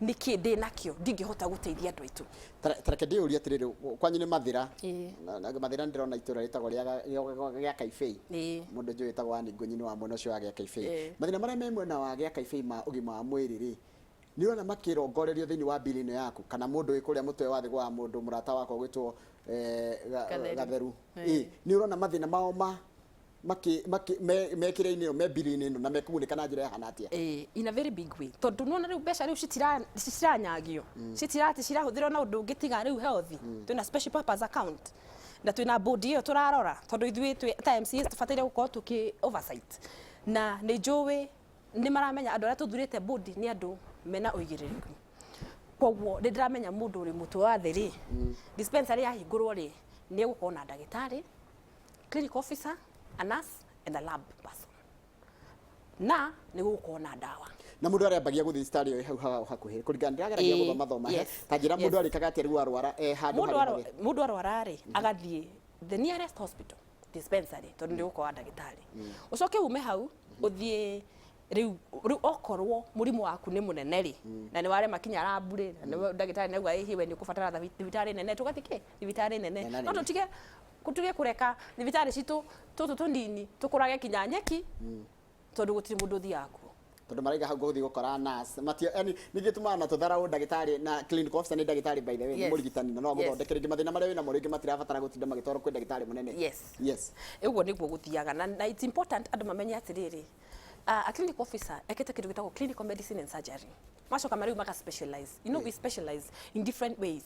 nĩkĩ ndĩ nakĩo ndingĩhota gũteithia andũ aitũ? Ta reke ndĩyũrie atĩrĩrĩ, kwanyu nĩ Mathĩra? Ĩĩ. Na Mathĩra nĩ ndĩrona itũra rĩtagwo rĩa Kaibei. Mũndũ njũĩ wĩtagwo Ann Ngũnyi nĩ wa mwena ũcio wa gĩa Kaibei. Mathĩna marĩa me mwena wa gĩa Kaibei ma ũgima wa mwĩrĩ rĩ, nĩ ũrona makĩrongorerio thĩinĩ wa bill ĩno yaku, kana mũndũ wĩ kũrĩa mũtwe wa thĩ gwa mũndũ mũrata wakwa gwĩtwo Gatheru. Gatheru. Ĩĩ, nĩ ũrona mathĩna mao ma makĩ makĩ me mekĩra-inĩ ĩno, me bill-inĩ ĩno, na mekũgunĩka na njĩra ĩhana atĩa? In a very big way, tondũ nona rĩu mbeca rĩu citiranyagio, citirati cirahũthĩrwo na ũndũ ũngĩ tiga rĩu health. Twĩna special purpose account na twĩna board ĩyo tũrarora, tondũ ithuĩ twĩ ta MCAs tũbataire gũkorwo tũkĩ oversight, na nĩ njũĩ nĩ maramenya andũ arĩa tũthurĩte board nĩ andũ mena ũigĩrĩrĩku. Koguo nĩ ndĩramenya mũndũ ũrĩ mũtwe wa thĩ rĩ, dispensary yahingũrwo rĩ, nĩ egũkorwo na ndagĩtarĩ, clinical officer, a nurse and a lab person, na nĩ gũgũkorwo na ndawa. Na mũndũ arĩambagia gũthiĩ thibitarĩ ĩyo ĩ hau hao hakuhĩ, kũringana ndĩrageragia gũthoma thoma. Ta njĩra, mũndũ arĩkaga atĩa rĩu arwara e handũ Mũndũ harĩa harĩa? Mũndũ arwara rĩ, agathiĩ the nearest hospital dispensary, tondũ nĩ gũkorwo ndagĩtarĩ. Ũcoke ume hau ũthiĩ rĩu okorwo mũrimũ waku nĩ mũnene rĩ, na nĩ warema kinya lab rĩ, na nĩ ndagĩtarĩ nĩauga ĩhi we nĩ ũkũbatara thibitarĩ nene, tũgathiĩ kĩ thibitarĩ nene. Nene. No tũtige kũreka thibitarĩ citũ tũtũ tũnini tũkũrage kinya nyeki, tondũ gũtirĩ mũndũ ũthiaga kuo. Tondũ maraiga hau ngũthiĩ gũkora nurse matio, yani ningĩ tumaga na tũtharaũ ndagĩtarĩ na clinical officer nĩ ndagĩtarĩ, by the way, nĩ mũrigitani na no agũthondeke rĩngĩ mathĩna marĩa wĩnamo, rĩngĩ matirabatara gũtinda magĩtwarwo kwĩ ndagĩtarĩ mũnene. Ũguo nĩguo gũthiaga, na it's important andũ mamenye atĩrĩrĩ, a clinical officer ekĩte kĩndũ gĩtagwo clinical medicine and surgery, macoka marĩu maka specialize. We specialize in different ways.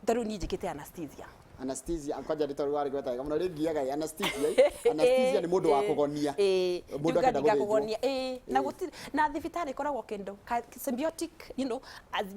Ta rĩu niĩ njĩkĩte anesthesia. Anesthesia, kwanja rĩtwa rĩu warĩgweta wega mũno, rĩngiaga anesthesia. Anesthesia nĩ mũndũ wa kũgonia. Mũndũ akĩenda Rĩu gũthĩnjwo. Kũgonia, na gũtirĩ na thibitarĩ ĩkoragwo kĩndũ symbiotic,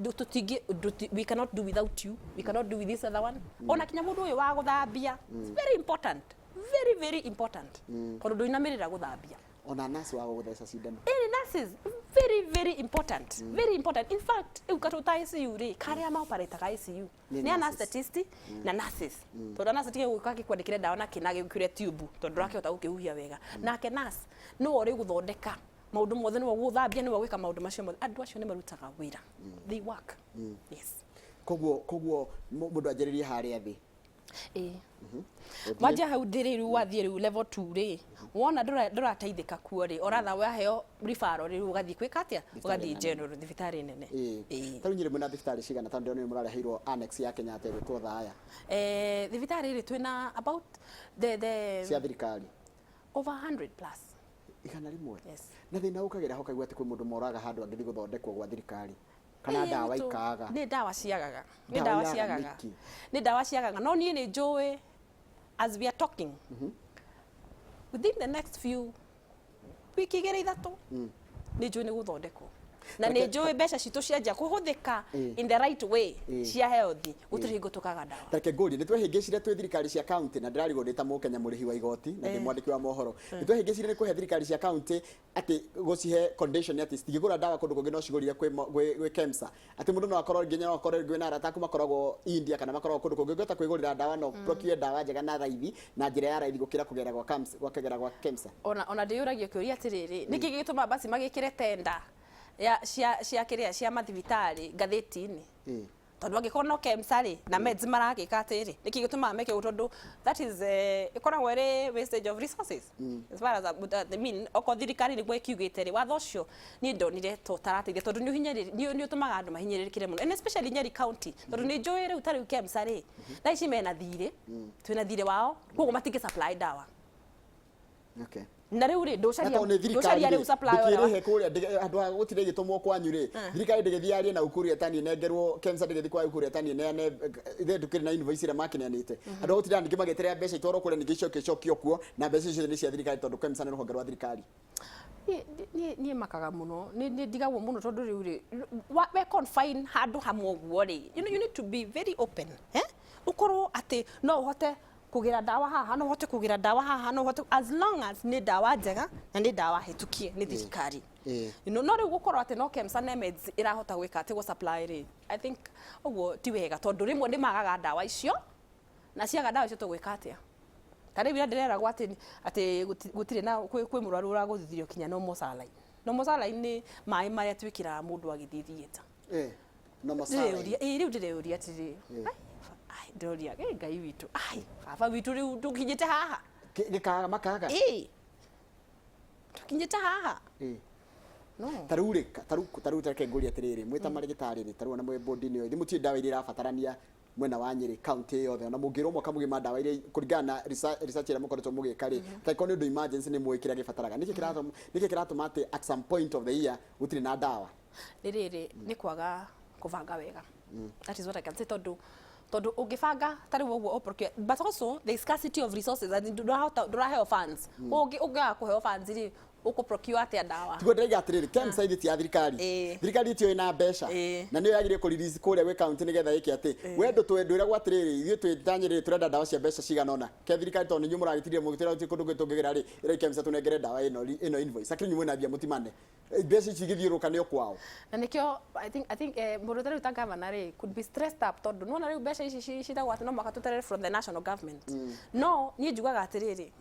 tũtingĩ we cannot do without you, we cannot do with this other one. Ona kinya mũndũ ũyũ wa gũthambia, it's very important, very very important, tondũ ndũinamĩrĩra gũthambia. Ona nurse wa gũgũtheca cindano. Nurses, very very important, very important. In fact, rĩu katũ ta ICU rĩ, karĩa maoperataga ICU Nĩ nĩ nurses. Anesthetist na nurses, tondũ anesthetist gũka gĩkwandĩkĩre ndawa na kĩna gĩkwĩre tube, tondũ ndũrakĩhota gũkĩhuhia wega. Nake nurse nĩwe ũrĩ gũthondeka maũndũ mothe, nĩwe gũthambia, nĩwe gwĩka maũndũ macio mothe. Andũ acio nĩ marutaga wĩra, they work, yes. Koguo mũndũ anjĩrĩrie harĩa thĩ. Ĩĩ. Ũthiĩ- Wanjia hau ndĩ rĩu, wathiĩ rĩu level 2 rĩ, wona ndũrateithĩka kuo rĩ, oratha waheo referral rĩu ũgathiĩ gwĩka atĩa? Ũgathiĩ nene. General, thibitarĩ nene. Ta rĩu nyĩrĩ mwĩna thibitarĩ cigana? Tondũ ndĩrona nĩ mũrareheirwo annex ya Kenyatta ĩgwĩtwo Thaya. Thibitarĩ rĩ, twĩna about the Cia thirikari. Over 100 plus. 100. Yes. Na thĩna ũkagĩra ho kaigua atĩ kwĩ mũndũ moraga handũ angĩthiĩ gũthondekwo gwa thirikari kana Ĩĩ, ndawa ikaga. Nĩ ndawa ciagaga, nĩ Ndawa ndawa iraga ciagaga. nĩkĩ? Nĩ ndawa ciagaga, no niĩ nĩ njũĩ as we are talking, within the next few wiki igĩrĩ ithatũ, nĩ njũĩ nĩ gũthondekwo na nĩ njũĩ mbeca citũ cianjia kũhũthĩka in the right way cia health, gũtirĩ hingo tũkaga ndawa. Tareke ngũrie, nĩ twehĩngĩcire twĩ thirikari cia county, na ndĩrarigwo ndĩ ta mũkenya mũrĩhi wa igoti na ndĩ mwandĩki wa mohoro, nĩ twehĩngĩcire nĩ kũhe thirikari cia county atĩ gũcihe condition atĩ citingĩgũra ndawa kũndũ kũngĩ no cigũrire kwĩ KEMSA, atĩ mũndũ no akorwo nginya no akorwo rĩngĩ wĩna arata aku makoragwo India kana makoragwo kũndũ kũngĩ, ũngĩhota kwĩgũrĩra ndawa no procure ndawa njega na raithi na njĩra ya raithi gũkĩra kũgera gwa KEMSA, gwa kũgera gwa KEMSA. Ona ndĩyũragia kĩũria atĩrĩrĩ, nĩkĩ gĩgĩtũmaga basi magĩkĩre tenda ya cia kĩrĩa cia mathibitarĩ ngathĩti-inĩ? Tondũ angĩkorwo no KEMSA rĩ na meds maragĩka atĩrĩ, nĩkĩ gĩtũmaga meke ũguo? Tondũ that is ĩkoragwo ĩrĩ wastage of resources as far as I mean, okorwo thirikari nĩguo ĩkiugĩte rĩ, watho ũcio niĩ ndonire to ũtarateithia, tondũ nĩ ũtũmaga andũ mahinyĩrĩrĩkĩre mũno, and especially Nyeri County, tondũ nĩ njũĩ rĩu ta rĩu KEMSA rĩ, thaa ici mena thirĩ, twĩna thirĩ wao, koguo matingĩ supply ndawa. Na rĩu rĩ, Na tondũ nĩ thirikari ndũcaria rĩ, rĩu supply ũrĩa ndĩkĩrĩhe kũrĩa handũ ha gũtinda ĩgĩtũmwo kwanyu rĩ, thirikari ndĩgĩthiĩ yarie na Ukur ĩtanie nengerwo KEMSA, ndĩgĩthiĩ kwa Ukur ĩtanie neane ithe ndũkĩrĩ na invoice ĩrĩa makĩneanĩte, handũ ha gũtinda ningĩ magĩeterera mbeca itwarwo kũrĩa ningĩ icoke icokio kuo, na mbeca icio nĩ cia thirikari tondũ KEMSA nĩ rũhonge rwa thirikari. Niĩ makaga mũno, nĩ ndigagwo mũno, tondũ rĩu rĩ we confine handũ hamwe ũguo rĩ, you need to be very open, eh? Ũkorwo atĩ no ũhote kũgĩra ndawa haha, no ũhote kũgĩra ndawa haha, no ũhote, as long as nĩ ndawa njega na nĩ ndawa hĩtũkie nĩ thirikari. No rĩu gũkorwo atĩ no KEMSA na meds ĩrahota gwĩka atĩ gũ supply rĩ, I think ũguo ti wega, tondũ rĩmwe nĩ magaga ndawa icio, na ciaga ndawa icio tũgwĩka atĩa? Ta rĩu ira ndĩreragwo atĩ gũtirĩ na kwĩ mũrwaru ũragũthithirio kinya normal saline. Normal saline nĩ maĩ marĩa twĩkĩraga mũndũ agĩthiĩ theatre. Normal saline. Ndĩreyũria, rĩu ndĩreyũria atĩrĩ, ai, ndĩroria, Ngai witũ, ai, baba witũ, rĩu tũkinyĩte haha. Gĩkaga makaga. Tũkinyĩte haha. No. Ta rĩu rĩ, ta rĩu reke ngũrie atĩrĩrĩ, mwĩ ta marĩgĩtarĩ rĩ, ta rĩu ona mwĩ bodi-inĩ ĩyo, ithe mũtiũĩ ndawa iria irabatarania mwena wa Nyĩrĩ county yothe, ona mũngĩrwo mwaka mũgima ndawa iria kũringana na research ĩrĩa mũkoretwo mũgĩka rĩ, ta nĩ ũndũ emergency nĩ mũĩ kĩrĩa gĩbataraga, nĩkĩ kĩratũma atĩ at some point of the year gũtirĩ na ndawa? Nĩ rĩrĩ, nĩ kwaga kũbanga wega. That is what I can say, tondũ ũngĩbanga ta rĩu ũguo ũprocure, but also the scarcity of resources, as in ndũrahota, ndũraheo funds. Ũngĩaga kũheo funds rĩ, ũkũprocure atĩa ndawa? Tiguo ndĩraiga atĩrĩrĩ, KEMSA ithi ti ya thirikari. Thirikari ĩtiũĩ na mbeca na nĩyo yagĩrĩire kũ release kũrĩa gwĩ county nĩgetha ĩke atĩ we ndwĩragwo atĩrĩrĩ, ithuĩ twĩ ta Nyĩrĩ tũrenda ndawa cia mbeca cigana ũna, ke thirikari tondũ nĩ inyuĩ mũragĩtindire mũgĩtwĩra gũtirĩ kũndũ kũngĩ tũngĩgĩra rĩ, ĩrai KEMSA tũnengere ndawa ĩno invoice, lakini inyuĩ mwĩna mbia mũtimane mbeca ici igĩthiũrũrũka nĩ o kwao. Na nĩkĩo I think mũndũ ta rĩu ta governor rĩ could be stressed up, tondũ nĩwona rĩu mbeca ici citagwo atĩ no mũhaka tũterere from the national government. No niĩ njugaga atĩrĩrĩ,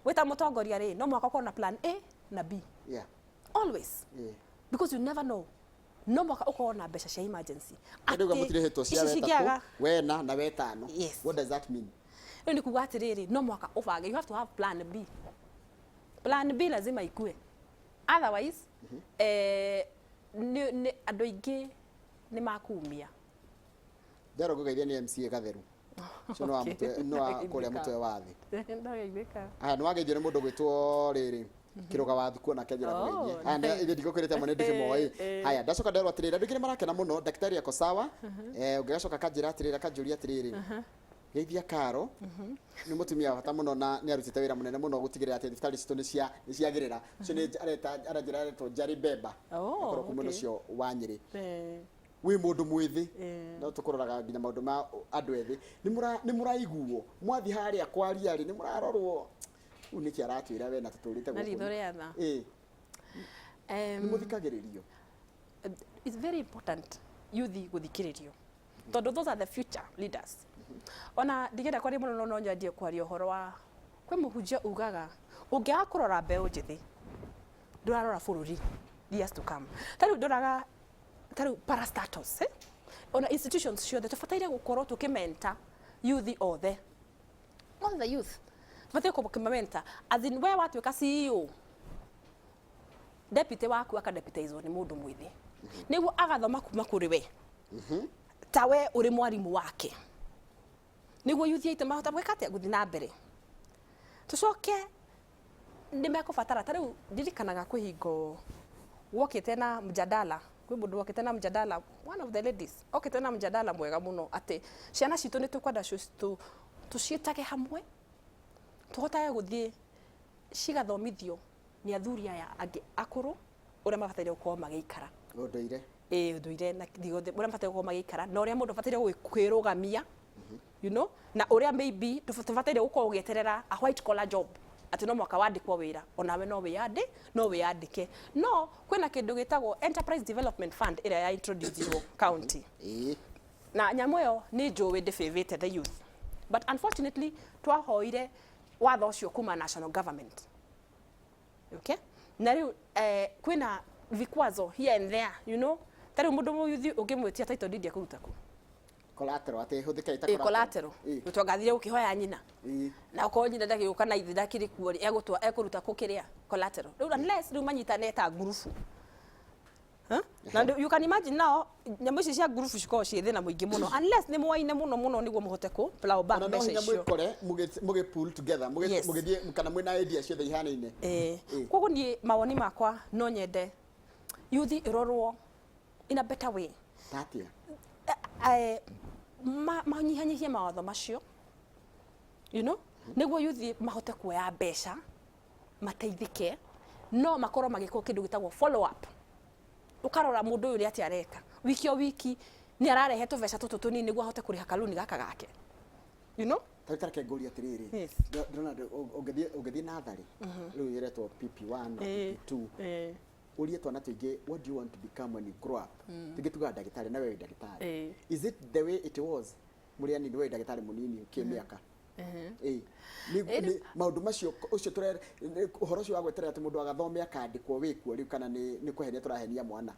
wĩ ta mũtongoria rĩ, no mũhaka ũkorwo na plan A na B. Always. Because you never know. No mũhaka ũkorwo na mbeca cia emergency. Rĩu Atĩ mũtirĩhĩtwo cia ici wetatũ, cingĩaga wena na wetano. Yes. What does that mean? Rĩu nĩ kuga atĩrĩrĩ, no mũhaka ũbange. You have to have plan B. Plan B lazima ikue. Otherwise, nĩ andũ aingĩ nĩ makumia. Ndero ngũgeithia nĩ MCA Gatheru. Ũcio nĩ wa mũtwe, nĩ wa kũrĩa mũtwe wa thĩ. Ndageithĩka. Aya, nĩ wageithio nĩ mũndũ gwĩtwo rĩrĩ Kĩrũga wa Thuku, onake anjĩra kũgeithia. Aya, ithuĩ ndigũkwĩrĩte amwe nĩ ndĩkĩmoĩ. Haya, ndacoka nderwo atĩrĩrĩ, andũ aingĩ nĩ marakena mũno, daktari ako sawa. Ũngĩgacoka akanjĩra atĩrĩrĩ, akanjũria atĩrĩrĩ, geithia Karo, nĩ mũtumia wa bata mũno na nĩ arutĩte wĩra mũnene mũno gũtigĩrĩra atĩ thibitarĩ citũ nĩ ciagĩrĩra. Ũcio nĩ aranjĩra aretwo Njari Bemba. Akorwo kuma mwena ũcio wa Nyĩrĩ. Wĩ mũndũ mwĩthĩ, no tũkũroraga nginya maũndũ ma andũ ethĩ. Nĩ mũraiguo mwathiĩ harĩa kwaria rĩ, nĩ mũrarorwo rĩu nĩkĩ aratwĩra we na tũtũrĩte Na gũkũ? Ritho rĩa tha. Nĩ mũthikagĩrĩrio? It's very important youth gũthikĩrĩrio, tondũ those are the future leaders. Ona ndigenda kwaria mũno, no nyendie kwaria ũhoro wa kwĩ mũhunjia ugaga ũngĩaga kũrora mbeũ njĩthĩ, ndũrarora bũrũri years to come. Ta rĩu ndoraga ta rĩu parastatals, eh? Ona institutions ciothe tũbataire gũkorwo tũkĩmenta youth othe, all the youth tũbataire kũmamenta, as in we watuĩka CEO, deputy waku akadeputizwo nĩ mũndũ mwĩthĩ nĩguo agathoma kuma kũrĩ we ta we ũrĩ mwarimũ wake, nĩguo youth aitũ mahota gwĩka atĩa, gũthiĩ na mbere. Tũcoke Nĩ mekũbatara. Ta rĩu ndirikanaga kwĩ hingo wokĩte na mjadala, kwĩ mũndũ wokĩte na mjadala, one of the ladies okĩte na mjadala mwega mũno atĩ ciana citũ nĩ tũkwenda tũciĩtage hamwe, tũhotage gũthiĩ cigathomithio nĩ athuri aya angĩ akũrũ ũrĩa mabataire gũkorwo magĩikara. Ũndũire. Ĩĩ, ũndũire na thiothe, ũrĩa mabataire gũkorwo magĩikara na ũrĩa mũndũ abataire kwĩrũgamia na ũrĩa maybe tũbataire gũkorwo ũgĩeterera a white collar job atĩ no mwaka wandĩkwo wĩra, onawe no wĩyandĩke. No kwĩna kĩndũ gĩtagwo Enterprise Development Fund ĩrĩa ya introduce county. Na nyamũ ĩyo nĩ njũĩ ndĩbĩvĩte the youth, but unfortunately twahoire watho ũcio kuma national government, okay? Na rĩu kwĩna vikwazo here and there. Ta rĩu mũndũ mũyuthi ũngĩmwĩtia title deed ekũruta kũ? Collateral, atĩ ĩhũthĩke ĩta Collateral. Twangathire gũkĩhoya nyina. Na okorwo nyina ndagĩũka na ithe ndakĩrĩ kuo rĩ, egũtwa ekũruta kũ kĩrĩa collateral rĩu, unless rĩu manyitane ta ngurubu. Huh? Na you can imagine now nyamũ ici cia ngurubu cikoragwo ciĩ thĩna mũingĩ mũno unless nĩ mwaine mũno mũno nĩguo mũhote kũ plow back Ona no mbeca hinya icio. Mwĩkore mũgĩ pull together, mũgĩthiĩ kana mwĩna idea ciothe ihanaine. Koguo niĩ mawoni makwa no nyende yuthi ĩrorwo in a better way. Tatia? Manyihanyihie mawatho macio nĩguo yuthi mahote kuoya mbeca mateithĩke, no makorwo magĩkwo kĩndũ gĩtagwo follow up, ũkarora mũndũ ũyũ nĩ atĩa areka wiki o wiki, nĩ ararehe tũbeca tũtũ tũnini nĩguo ahote kũrĩha kaluni gaka gake. Tarĩu tareke ngũrie atĩrĩrĩ. Ndĩrona ũngĩthiĩ natharĩ rĩu ĩretwo PP1 na PP2, ũrie twana tũingĩ, "What do you want to become when you grow up?" Tũingĩ tugaga ndagĩtarĩ, na we wĩ ndagĩtarĩ. Is it the way it was mũrĩ anini, we wĩ ndagĩtarĩ mũnini kĩmĩaka? Nĩ maũndũ macio ũcio tũre ũhoro ũcio wa gweterera atĩ mũndũ agathome akandĩkwo wĩkuo rĩu, kana nĩ kũhenia tũrahenia mwana?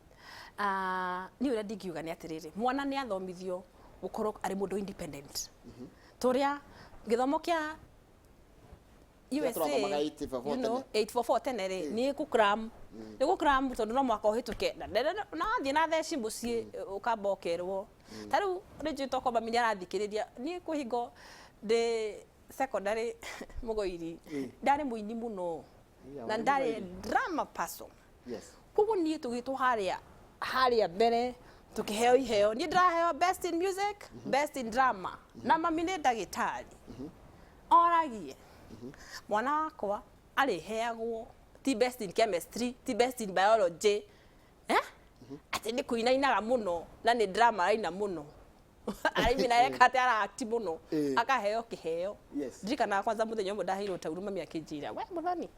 Ah, niĩ ũrĩa ndingiuga nĩ atĩrĩrĩ, mwana nĩ athomithio gũkorwo arĩ mũndũ independent, tũrĩa gĩthomo kĩa Kĩrĩa USA tũrathomaga 844 tene. 844 tene rĩ, nĩ gũkram, nĩ gũkram, tondũ no mwaka ũhĩtũke na wathiĩ na theci mũciĩ ũkamba ũkerwo. Ta rĩu nĩ njũĩ tokorwo mami nĩ arathikĩrĩria. Niĩ kwĩ hingo ndĩ secondary mũgoiri ndarĩ mũini mũno na warĩ ndarĩ mũini. drama person. Koguo niĩ tũgĩtwo harĩa harĩa mbere tukiheo iheo, niĩ ndĩraheo best in music, best in drama, na mami nĩ ndagĩtarĩ, oragie mwana wakwa arĩheagwo ti best in chemistry, ti best in biology, eh? Atĩ nĩ kũinainaga mũno na nĩ drama araina mũno, araimina eka atĩ araakti mũno, akaheo kĩheo. Ndirikanaga kwanza mũthenya ũmwe ndaheirwo tauro, mami akĩnjĩra, "We Mũthoni,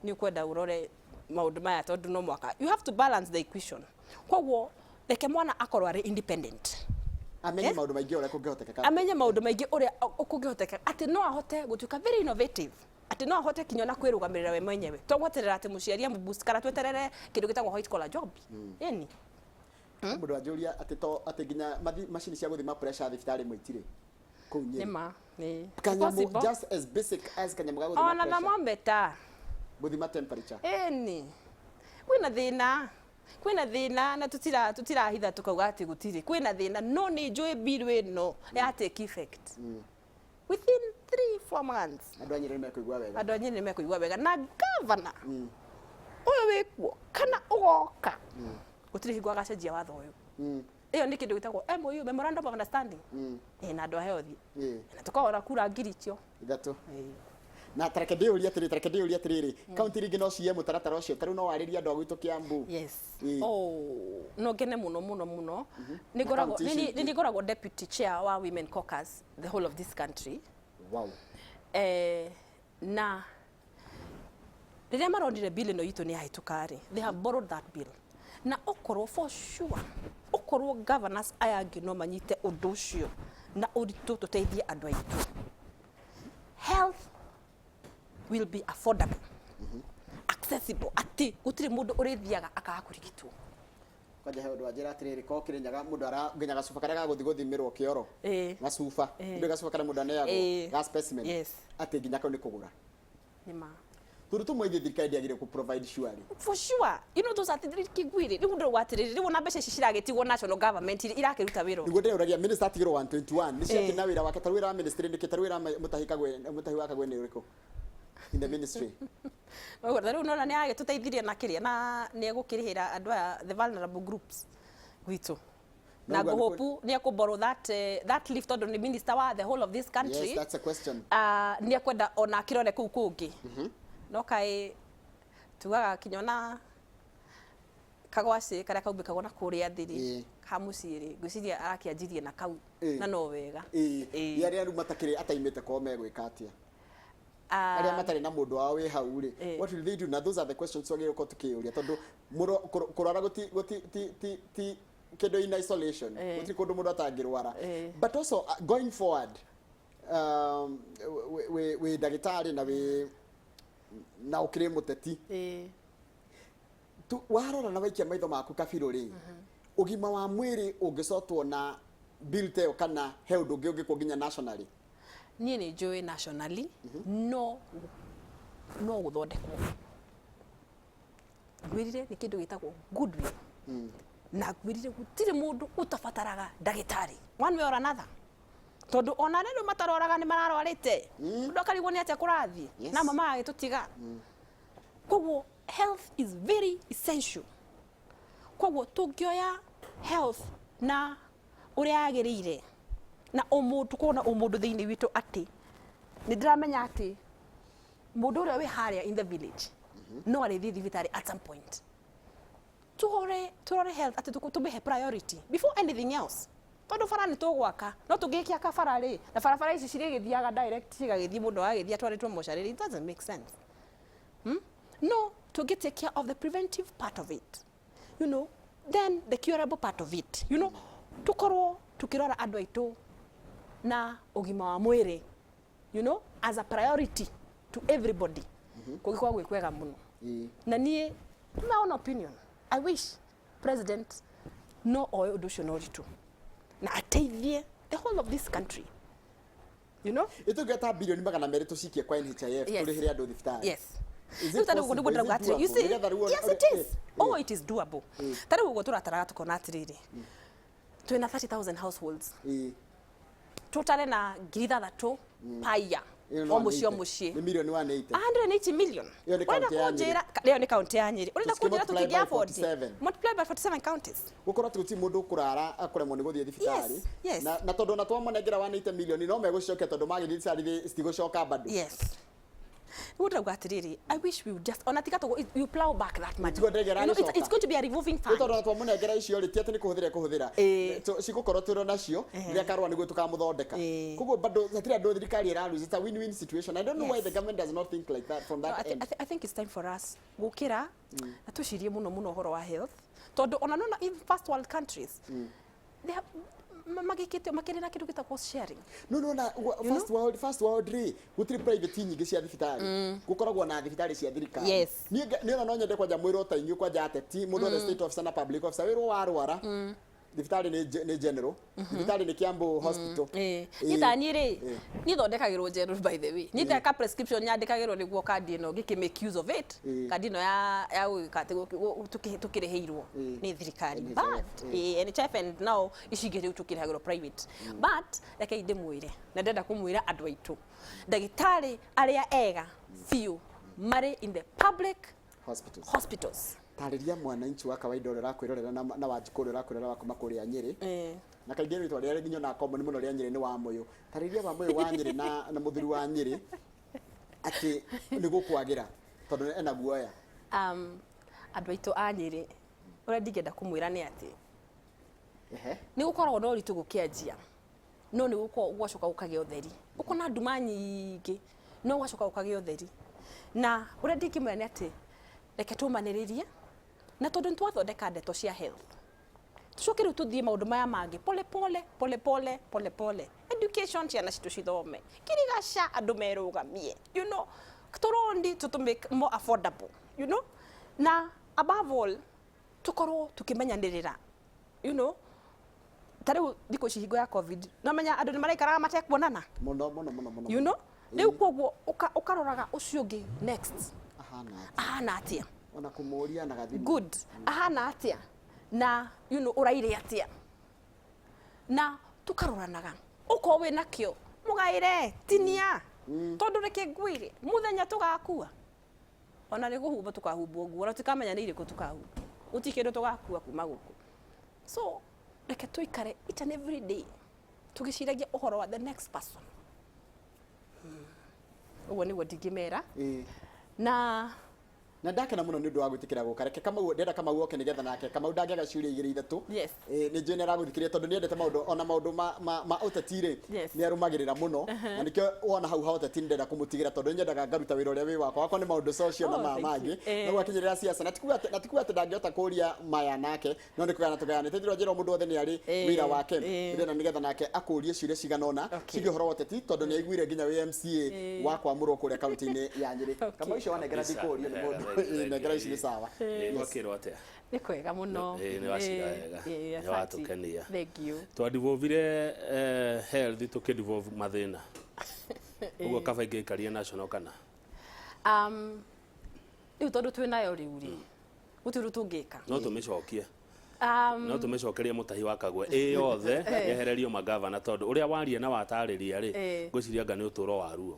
nĩ ũkwenda ũrore maũndũ maya tondũ no mwaka you have to balance the equation." Koguo reke mwana akorwo arĩ independent. Amenye maũndũ maingĩ ũrĩa kũngĩhotekeka. Amenye maũndũ maingĩ ũrĩa kũngĩhoteka, atĩ no ahote gũtuĩka very innovative, atĩ no ahote kinya ona kwĩrũgamĩrĩra we mwenyewe, to gweterera atĩ mũciari amũboost kana tweterere kĩndũ gĩtagwo white collar job, ĩni. Mũndũ anjũria atĩ to atĩ nginya macini cia gũthima pressure thibitarĩ imwe itirĩ kũu Nyĩrĩ. Nĩma nĩ kanyamũ possible. Just as basic as kanyamũ ga gũthima ona pressure, thermometer, gũthima temperature. Ĩni, kwĩna thĩna, kwĩna thĩna, na tutirahitha tukauga atĩ gũtirĩ, kwĩna thĩna, no nĩ njũĩ bill ĩno ya take effect within 3 4 months, andũ a Nyĩrĩ nĩ mekũigua wega. Andũ a Nyĩrĩ nĩ mekũigua wega, na gavana ũyũ wĩkuo kana ũgoka gũtirĩ hingo agacenjia watho ũyũ. Ĩyo nĩ kĩndũ gĩtagwo MOU, memorandum of understanding, na andũ a health, na tũkahora kura ngiri icio 3. Na tareke ndĩyũrie atĩrĩrĩ, tareke ndĩyũrie atĩrĩrĩ, kaunti rĩngĩ no ciye mũtaratara ũcio? Ta rĩu no warĩrie andũ a gwitũ Kiambu? Yes. Oh, no ngene mũno mũno mũno. Nĩ ngoragwo kaunti ici ingĩ. Nĩ ngoragwo deputy chair wa women caucus the whole of this country. Na rĩrĩa maronire bill ĩno itũ nĩ yahĩtũka rĩ, they have borrowed that bill, na okorwo for sure okorwo governors aya angĩ no manyite ũndũ ũcio na ũritũ tũteithie andũ aitũ, health will be affordable, accessible, atĩ gũtirĩ mũndũ ũrĩthiaga akaga kũrigitwo. Kwanja he ũndũ wanjĩra atĩrĩrĩ, korwo Kĩrĩnyaga mũndũ ara nginya gacuba karĩa ga gũthiĩ gũthimĩrwo kĩoro, gacuba, ndũ gacuba karĩa mũndũ aneagwo ga specimen, atĩ nginya kau nĩ kũgũra. Nĩ ma. Tondũ tũmwe ithuĩ thirikari ndĩagĩrĩire kũ provide surely. For sure, those are the kigwiri rĩu ndĩrauga atĩrĩrĩ, rĩu ona mbeca ici ciragĩtigwo national government irakĩruta wĩra ũrĩkũ? Nĩguo ndĩraũragia, minister atigĩrwo 121 nĩ ciakĩ na wĩra wake? Ta rĩu wĩra wa ministry nĩkĩ? Ta rĩu wĩra wa Mutahi Kagwe, Mutahi wa Kagwe nĩ ũrĩkũ? In the ministry. Ũguo na rĩu nona nĩ agĩtũteithirie na kĩrĩa na nĩ egũkĩrĩhĩra andũ aya, the vulnerable groups gwitũ, na Noguo nĩ ngũhopu nĩ ekũborrow that lift, tondũ nĩ minister wa the whole of this country. Yes, that's a question. Nĩ ekwenda ona akĩrore kũu kũngĩ, no kaĩ tugaga kinya ona kagwacĩ karĩa kaumbĩkagwo na kũrĩa thĩ rĩ, ka mũciĩ rĩ, ngwĩciria arakĩanjirie na kau. Na no wega. Ĩĩ, arĩa rĩu matakĩrĩ ataimĩte kwao megwĩka atĩa? Arĩa matarĩ na mũndũ wao wĩ hau rĩ, what will they do? Na those are the questions twagĩrĩirwo gũkorwo tũkĩyũria, tondũ kũrwara gũti gũti ti ti ti kĩndũ in isolation. Gũtirĩ kũndũ mũndũ atangĩrwara. But also, going forward, wĩ ndagĩtarĩ na wĩ na ũkĩrĩ mũteti, warora na waikia maitho maku kabirũ rĩ, ũgima wa mwĩrĩ ũngĩcotwo na bill ta ĩyo, kana he ũndũ ũngĩ ũngĩkwo nginya nationally? Niĩ nĩ njũĩ nationally no gũthondekwo. Ngwĩrire nĩ kĩndũ gĩtagwo goodwill, na ngwĩrire gũtirĩ mũndũ ũtabataraga ndagĩtarĩ one way or another, tondũ ona arĩa rĩu mataroraga nĩ mararwarĩte, mũndũ akarigwo nĩ atĩa kũrathiĩ. Na amwe magagĩtũtiga. Koguo health is very essential. Koguo tũngĩoya health na ũrĩa yagĩrĩire na ũmũndũ, kuona ũmũndũ thĩinĩ witũ, atĩ nĩ ndĩramenya atĩ mũndũ ũrĩa wĩ harĩa in the village no arĩthiĩ thibitarĩ at some point. Tũrore health atĩ tũmĩhe priority before anything else, tondũ bara nĩ tũgwaka, no tũngĩkĩaka bara rĩ, na barabara ici cirĩgĩthiaga direct, cigagĩthiĩ mũndũ agagĩthiĩ atwarĩtwo mocarĩ, it doesn't make sense, No to get take care of the preventive part of it, then the curable part of it, tukorwo tukirora andũ aitũ na ũgima wa mwĩrĩ as a priority to everybody, kũngĩkorwo gwĩ kwega mũno. Na niĩ, my own opinion, I wish president no oe ũndũ ũcio na ũritũ na ateithie the whole of this country. Ĩtũngĩta 200 bilioni tũcikie kwa NHIF tũrĩhĩre andũ thibitarĩ. Yes. Is Rĩu it ta rĩu ũguo nĩguo possible? ndĩrauga Is it atĩrĩ, you doable? see, Nĩgetha rĩu yes, it is. Oh, it is doable. Ta rĩu ũguo tũrataraga tũkona atĩrĩrĩ, twĩna 30,000 households, tũtare na 6,000 paia Ĩyo nĩ o mũciĩ o 180. mũciĩ. Nĩ milioni 180. 180 million. Ĩyo nĩ Ũrenda kaunti ya Nyĩrĩ. kũnjĩra ĩyo nĩ kaunti ya Nyĩrĩ. Ũrenda Tũcikĩ kũnjĩra multiply tũtingĩ by afford 47. multiply by 47 counties? Gũkorwo atĩ gũtirĩ mũndũ ũkũrara akũremwo nĩ gũthiĩ thibitarĩ. Na tondũ ona twamanengera 180 milioni no megũcicokia, tondũ magĩthiĩ thibitarĩ citigũcoka bado. Yes, nĩguo ndĩrauga atĩrĩrĩ, I wish we would just ona tiga tũgũ you plow back that money. Tigo ndege ĩragĩcoka. It's going to be a revolving Nĩ fund. tondũ ona twamũnengera icio rĩ, ti atĩ nĩ kũhũthĩra ekũhũthĩra. Cigũkorwo twĩrwo nacio rĩrĩa karũa nĩguo tũkamũthondeka. Koguo bado hatirĩ andũ thirikari ĩra lose. It's a win-win situation. I don't know why the government does not think like that from No, that end. I think it's time for us gũkĩra na twĩcirie mũno mũno ũhoro wa health, tondũ ona nona in first world countries they have magĩkĩte makĩrĩ na kĩndũ gĩtagwo sharing. No na first world rĩ, gũtirĩ private nyingĩ cia thibitarĩ, gũkoragwo na thibitarĩ cia thirikari. Niĩ niĩ ona no nyende kwanja mwĩrwo ta inyuĩ, kwanja ateti, mũndũ othe, state officer na public officer, wĩrwo warwara thibitarĩ nĩ general thibitarĩ nĩ Kiambu Hospital. Niĩ ta niĩ rĩ, niĩ thondekagĩrwo general, by the way. Niĩ ndeka prescription nyandĩkagĩrwo nĩguo kandi ĩno ngĩkĩ make use of it. Kandi ĩno ya gwĩka atĩ tũkĩrĩhĩirwo nĩ thirikari. NHIF. But NHIF, and now ici ingĩ rĩu tũkĩrĩhagĩrwo private. But rekei ndĩmwĩre, na ndĩrenda kũmwĩra andũ aitũ, ndagĩtarĩ arĩa ega biũ marĩ in the public hospitals. Hospitals. Tarĩria mwananchi wa kawaida ũrĩa ũrakwĩrorera na Wanjikũ ũrĩa ũrakwĩrorera wa kuma kũrĩa Nyĩrĩ, na kaingĩ rĩtwa rĩrĩa nyonaga common mũno rĩa Nyĩrĩ nĩ Wamũyũ. Tarĩria Wamũyũ wa Nyĩrĩ na mũthuri wa Nyĩrĩ atĩ nĩ gũkwagĩra, tondũ ena guoya. Andũ aitũ a Nyĩrĩ, ũrĩa ndingĩenda kũmwĩra nĩ atĩ nĩ gũkoragwo na ũritũ gũkĩanjia, no nĩ gũkoragwo gwacoka gũkagĩa ũtheri. Ũkona nduma nyingĩ, no gwacoka gũkagĩa ũtheri. Na ũrĩa ndingĩmwĩra nĩ atĩ reke tũmanĩrĩrie, na tondũ nĩ twathondeka ndeto cia health, tucoke rĩu tũthiĩ maũndũ maya mangĩ pole pole pole pole pole pole. Education, ciana citũ cithome kirigaca, andũ merũgamie, tũrondi tũtũ make more affordable, na above all tũkorwo tũkĩmenyanĩrĩra. Ta rĩu thikũ ici hingo ya COVID, nomenya andũ nĩ maraikaraga matekuonana. Mũno mũno mũno mũno. Rĩu koguo ũkaroraga ũcio ũngĩ next ahana atĩa? Ahana atĩa? Ona kũmũria na gathimũ. Good, ahana atĩa na ũraire atĩa, na tũkaroranaga. Ũkorwo wĩ nakĩo, mũgaĩre tinia. Tondũ reke ngwĩre, mũthenya tũgakua ona nĩ kũhumba tũkahumbwo nguo, na tũtikamenya nĩ irĩkũ tũkahumba, gũtirĩ kĩndũ tũgakua kuma gũkũ. So reke tũikare each and every day tũgĩciragia ũhoro wa the next person. Ũguo nĩguo ndingĩmera. Na Na ndakena muno nĩ ũndũ wa gwĩtĩkĩra gũka. Reke Kamau, ndĩrenda Kamau oke nĩgetha nake Kamau ndangĩaga ciũria igĩrĩ ithatũ. Nĩ njũĩ nĩ aragũthikĩrĩria tondũ nĩ endete maũndũ ona maũndũ ma ũteti rĩ, nĩ arũmagĩrĩra mũno. Na nĩkĩo wona hau ha ũteti nĩ ndĩrenda kũmũtigĩra tondũ nyendaga ngaruta wĩra ũrĩa wĩ wakwa. Wakwa nĩ maũndũ social na Oh, maya thank you. mangĩ. No gwakinyĩrĩra siasa na ti kuga atĩ ndangĩhota kũria maya nake, no nĩ kũgayana tũgayanĩte. Njĩra njĩra o mũndũ wothe nĩ arĩ wĩra wake. Ndĩrenda nĩgetha nake akũrie ciũria cigana ũna ciĩgiĩ ũhoro wa ũteti tondũ nĩ aiguire nginya wĩ MCA wa kwamũrwo kũrĩa kaunti-inĩ ya Nyĩrĩ. Kamau ũcio wanengera Kabisa. ndikũrio nĩ Wega, mũndũ. thank you, thank Nengera you. ici nĩ sawa. Gwakĩrwo atĩa? Nĩ kwega mũno. Nĩ wacira wega. Nĩ Asante. watũkenia. Thank you. Twadevolvire health, tũkĩdevolve mathĩna. Ũguo kaba ingĩikaria national kana? Rĩu tondũ twĩ nayo rĩu rĩ, gũtirĩ ũndũ tũngĩka. No tũmĩcokie. No tũmĩcokerie mũtahi wa Kagwe ĩ yothe yehererio magavana, tondũ ũrĩa waria na watarĩria rĩ, ngwĩciria anga nĩ ũtũro wa ruo.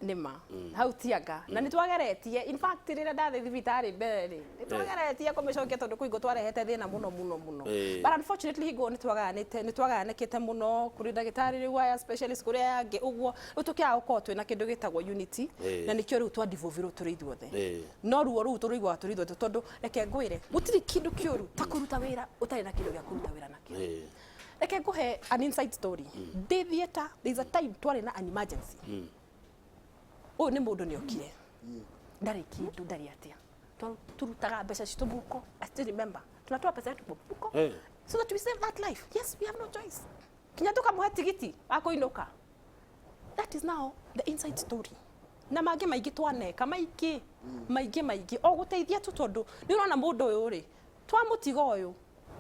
Nĩma hau tianga na nĩ twageretie. In fact, rĩrĩa ndathiĩ thibitarĩ mbere rĩ, nĩ twageretie kũmĩcokia tondũ kwĩ hingo twarehete thĩna mũno mũno mũno. But unfortunately hingo nĩ twagayanĩte, nĩ twagayanĩkĩte mũno kũrĩ ndagĩtarĩ rĩu aya specialist, kũrĩ aya angĩ ũguo. Rĩu tũkĩaga gũkorwo twĩna kĩndũ gĩtagwo unity. Na nĩkĩo rĩu twadevolvirwo tũrĩ ithuothe. No ruo rũu tũrũiguaga tũrĩ ithuothe, tondũ reke ngwĩre, gũtirĩ kĩndũ kĩũru ta kũruta wĩra ũtarĩ na kĩndũ gĩa kũruta wĩra nakĩo. Reke ngũhe an inside story. Ndĩ theatre, there is a time twarĩ na an emergency. Ũyũ nĩ mũndũ nĩ okire, ndarĩ kĩndũ, ndarĩ atĩa. Turutaga mbeca citũ mũhuko. I still remember tunatoa pesa yetu kwa mfuko so that we save that life. Yes, we have no choice. Kinya tukamũhe tigiti wa kũinũka. That is now the inside story. Na mangĩ maingĩ twaneka, maingĩ maingĩ maingĩ, o gũteithia tu, tondũ nĩ ũrona mũndũ ũyũ rĩ, twamũtiga ũyũ,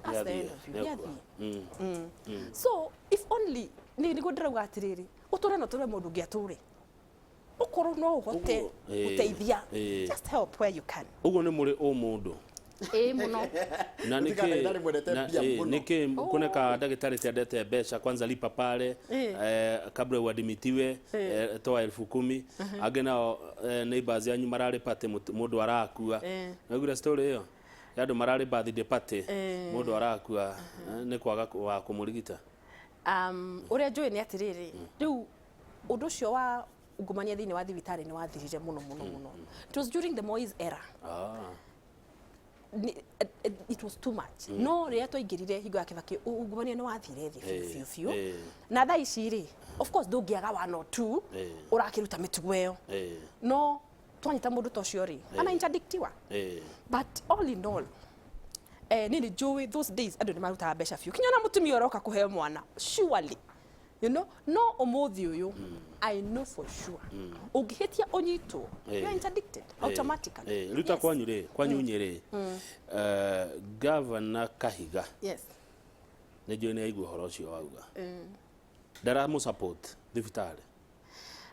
that's the end of you. Nĩakua. Nĩathiĩ. So if only nĩ nĩguo ndĩrauga atĩrĩrĩ, ũtũre no tũre mũndũ ũngĩ atũre, ũkorwo no ũhote Ũguo, gũteithia, just help where you can. Ũguo nĩ mũrĩ ũmũndũ. Ĩĩ, mũno. Na Gũtirĩ ndagĩtarĩ mwendete mbia mũno. Nĩkĩ kuoneka ndagĩtarĩ tiendete mbeca? Kwanza lipa pale kabla uadmitiwe, toa 10,000. Angĩ nao neighbors yanyu mararĩ party, mũndũ arakua. Naiguire story ĩyo ya andũ mararĩ birthday party, mũndũ arakua nĩ kwaga wa kũmũrigita. Ũrĩa njũĩ nĩ atĩrĩrĩ, rĩu ũndũ ũcio wa ungumania thĩinĩ wa thibitarĩ nĩ wathirire mũno mũno mũno. It was during the Moi's era. It was too much. No rĩrĩa twaingĩrire hingo ya Kibaki, ungumania nĩ wathire thĩ biũ biũ biũ. Na thaa ici rĩ, of course ndũngĩaga one or two ũrakĩruta mĩtugo ĩyo. No twanyita mũndũ ta ũcio rĩ, ana interdictiwa. But all in all, niĩ nĩ njũĩ those days andũ nĩ marutaga mbeca biũ, kinya ona mũtumia ũroka kũheo mwana, surely no ũmũthĩ ũyũ I know for sure ũngĩhĩtia ũnyitwo, you are interdicted automatically. Rĩu ta kwanyu rĩ, kwanyu Nyĩrĩ, Governor Kahiga nĩ njũĩ nĩ aigua ũhoro ũcio wauga, ndaramũ support thibitarĩ